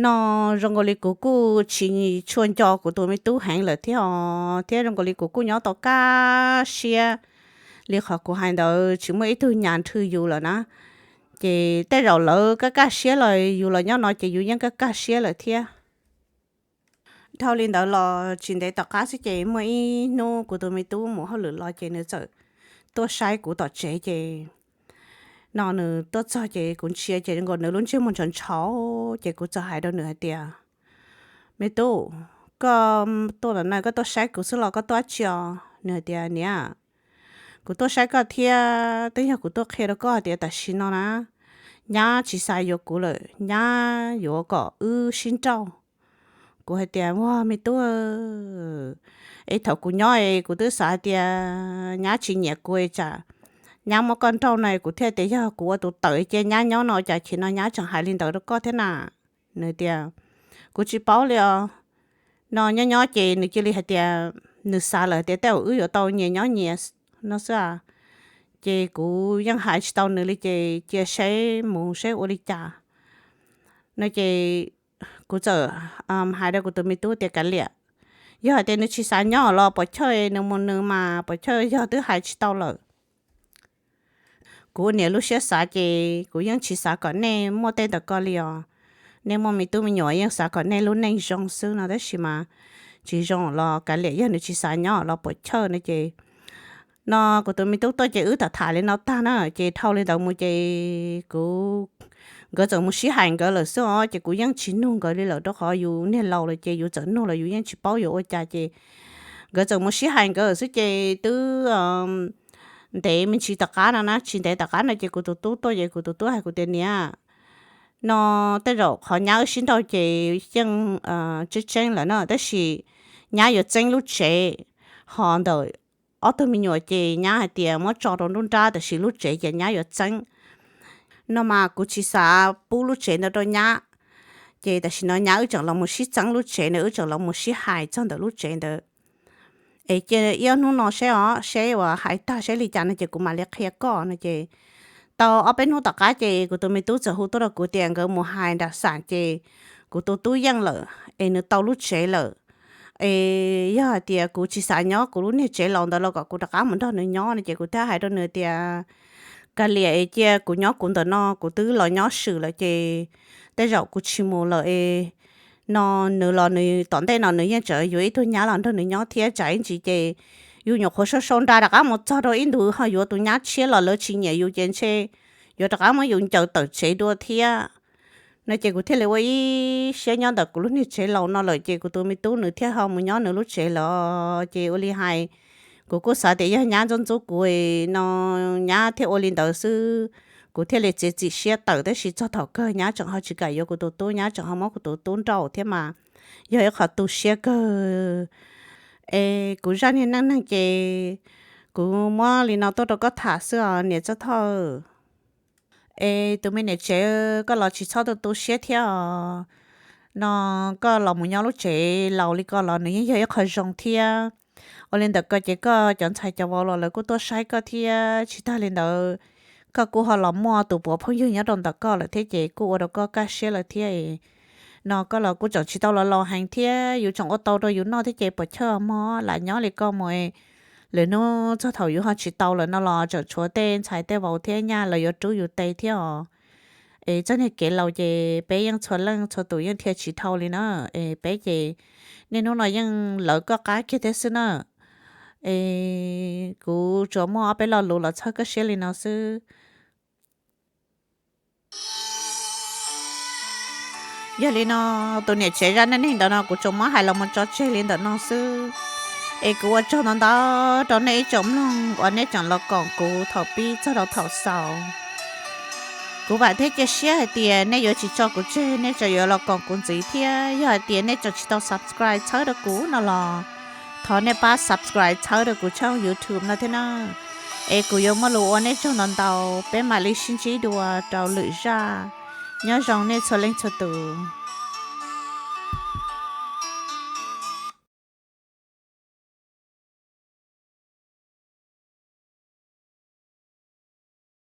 no zoo nkaus li kuv kuj tsis tshua nco kuv tus me tub heev lawm thiab os, thiab zoo nkaus li kuv kuj nyob tau kaj siab li qhov kuv hais ntawd, tsis muaj ib tug nyas nrhw yus lawm na. Ces tej zaum lawv kaj kaj siab los yus los nyob no ces yus yeej kaj kaj siab lawm thiab. Dhau li ntawd los tsis ntev tom qab xwb ces muaj ib hnub kuv tus me tub mus hauj lwm los ces nws txawm tuaj saib kuv tom tsev ces no nws tuaj txog ces kuv ntsia ces nkaus nws lub ntsej muag ntshauv ntshauv ces kuv txawm hais rau nws hais tias, Me tub, koj tuaj ntawm no koj tuaj saib kuv xwb los koj tuaj dab tsi os? Nws hais tias, Niam, kuv tuaj saib koj thiab twb yog kuv tuaj qhia rau koj hais tias tam sim no na nyab tsis xav yuav kuv lawm, nyab yuav kom wb sib nrauj. Kuv hais tias, Ua me tub, es thaum kuv nyob es kuv twb xav hais tias nyab tsis nyiam kuv es tsam nyab muab koj nrauj no kuv thiaj tias yog kuv ua tus tawm cia nyab nyob no cas chim no nyab tseem hais li ntawd rau koj thiab na. Nws tias, Kuv tsis paub li os. No nyob nyob ces nws cia li hais tias nws xav lawm tias tej zaum wb yuav tau nyias nyob nyias no xwb. Ces kuv yeej hais tsis tau nws li ces cia saib mus saib ua li cas no ces kuv txawm hais rau kuv tus me tub tias, Kav liam, yog hais tias nws tsis xav nyob los puas chawj nws mus nws mas, puas chawj yog twb hais tsis tau lawm. Kuv niam lub siab xav ces kuv yeej tsis xav kom nej muaj tej ntawm ko li os. Nej muaj me tub me nyuam yeej xav kom nej lub neej zoo xwb no tab sis mas tsis zoo los kav liam, yog nws tsis xav nyob los puas chawj no ces no kuv tus me tub tuaj ces wb tham tham li no tag na ces dhau li ntawd mus ces kuv, nkawd txawm mus sib hais nkawd lawm xwb os ces kuv yeej tsis nug nkawd li lawm rau qhov yus niag laus lawm ces yus txawm nug los yus yeej tsis paub yuav ua cas ces nkawd txawm mus sib hais nkawd lawm xwb ces twb ntev me ntsis tom qab no na, tsis ntev tom qab no ces kuv tus tub tuaj ces kuv tus tub hais kuv tias, Niam, no tej zaum qhov nyab wb sib nrauj ces yeej tseeb tseeb lawm no tab sis nyab yuav txeeb lub tsev, ho ntawm ob tug me nyuam ces nyab hais tias muab tso rau nruab nrab tab sis lub tsev ces nyab yuav txeeb. No mas kuv tsis xav pub lub tsev ntawd rau nyab Ces tam sim no nyab wb tseem los mus sib txeeb lub tsev na, wb tseem los mus sib hais txog ntawm lub tsev ntawd. Es cia ib ob hnub no seb os, seb uas hais tag seb li cas no ces kuv mam li qhia koj no ces tau ob peb hnub tom qab ces kuv tus me tub txawm hu tuaj rau kuv tias nkawd mus hais nram xam ces kuv tus tub yeej lawm es nws tau lub tsev lawm. Es yog hais tias kuv tsis xav nyob kuv lub niag tsev laus ntawd los kom kuv rov qab mus nrog nws nyob no ces kuv thiaj hais rau nws tias, kav liam es cia kuv nyob kuv ntawm no, kuv twb los nyob swm lawm ces tej zaum kuv tsis mus lawm es no nws los nws tom ntej no nws yeej tseem yuav ib tug nyab los nrog nws nyob thiab, tsam ib ntsis ces yus nyuam qhuav sau sau nra rov qab mus txog rau ib ntus ho yuav tus nyab tshiab los lawv tsis nyiam yus ces ntshe yuav rov qab muab yus ncaws tawm tsev dua thiab. No ces kuv thiaj li ua ib siab nyob ntawm kuv lub niag tsev laus no lawm ces kuv tus me tub nws thiaj ho mus nyob nws lub tsev lawm. Ces ua li hais, kuv kuj xav tias yog nyab ntxub ntxub kuv no nyab thiaj ua li ntawd xwb, kuv thiaj li txiav txim siab tawm, tab sis txog thaum kawg nyab tseem ho tsis kam yuav kuv tus tub, nyab tseem ho muab kuv tus tub nrauj thiab mas yog ib qho tu siab kawg. Es kuv zaj niag neej neeg ces kuv muab li no tuaj rau koj tham xwb os niam Txob Thoj. Es tus me niam tsev, koj los tsis txhob tu tu siab thiab os. No koj los mus nyob lub tsev laus li ko los nws yeej yog ib qho zoo thiab. Ua li ntawm ko ces koj cov ntxhais cov vauv los lawv kuj tuaj saib koj thiab, tsis tag li ntawd koj kuj ho los muaj tus puav phooj ywg nyob rau ntawm koj lawm thiab ces kuj ua rau koj kaj siab lawm thiab. No koj los kuj tseem tsis tau los laus heev thiab, yus tseem ua tau rau yus noj thiab ces puas chawj mog, lam nyob li koj mus lwm hnub txog thaum yus ho tsis tau lawm no los tseem tshuav tej ntxhais tej vauv thiab nyaj lawv yuav rub yus tes thiab os. Es txoj niag kev laus ces peb yeej txhua leej txhua tus yeej dhia tsis dhau li na. Es peb ces niaj hnub no yeej lawv koj qab kiag thiab xwb na. Es kuv tsuas muaj ob peb lo lus los txhawb koj siab li no xwb. Yog li no, tus niam tsev zaj neej neeg ntawd no kuv tsuas muab hais los mus tso tseg li ntawm no xwb. Es kuv ua tsaug ntau ntau rau nej ib tsoom mloog uas nej tseem los koom kuv thaum pib txog rau thaum xaus. Kuv vam thiab cia siab hais tias nej yuav tsis tso kuv tseg, nej tseem yuav los koom kuv ntxiv thiab. Yog hais tias nej tseem tsis tau subscribe txhawb rau kuv no los thov nej pab subscribe txhawb rau kuv channel YouTube no thiab na. Es kuv yuav muaj lus ua nej tsaug ntau ntau, peb mam li sib ntsib dua rau lwm zaj. Nyob zoo nej txhua leej txhua tus.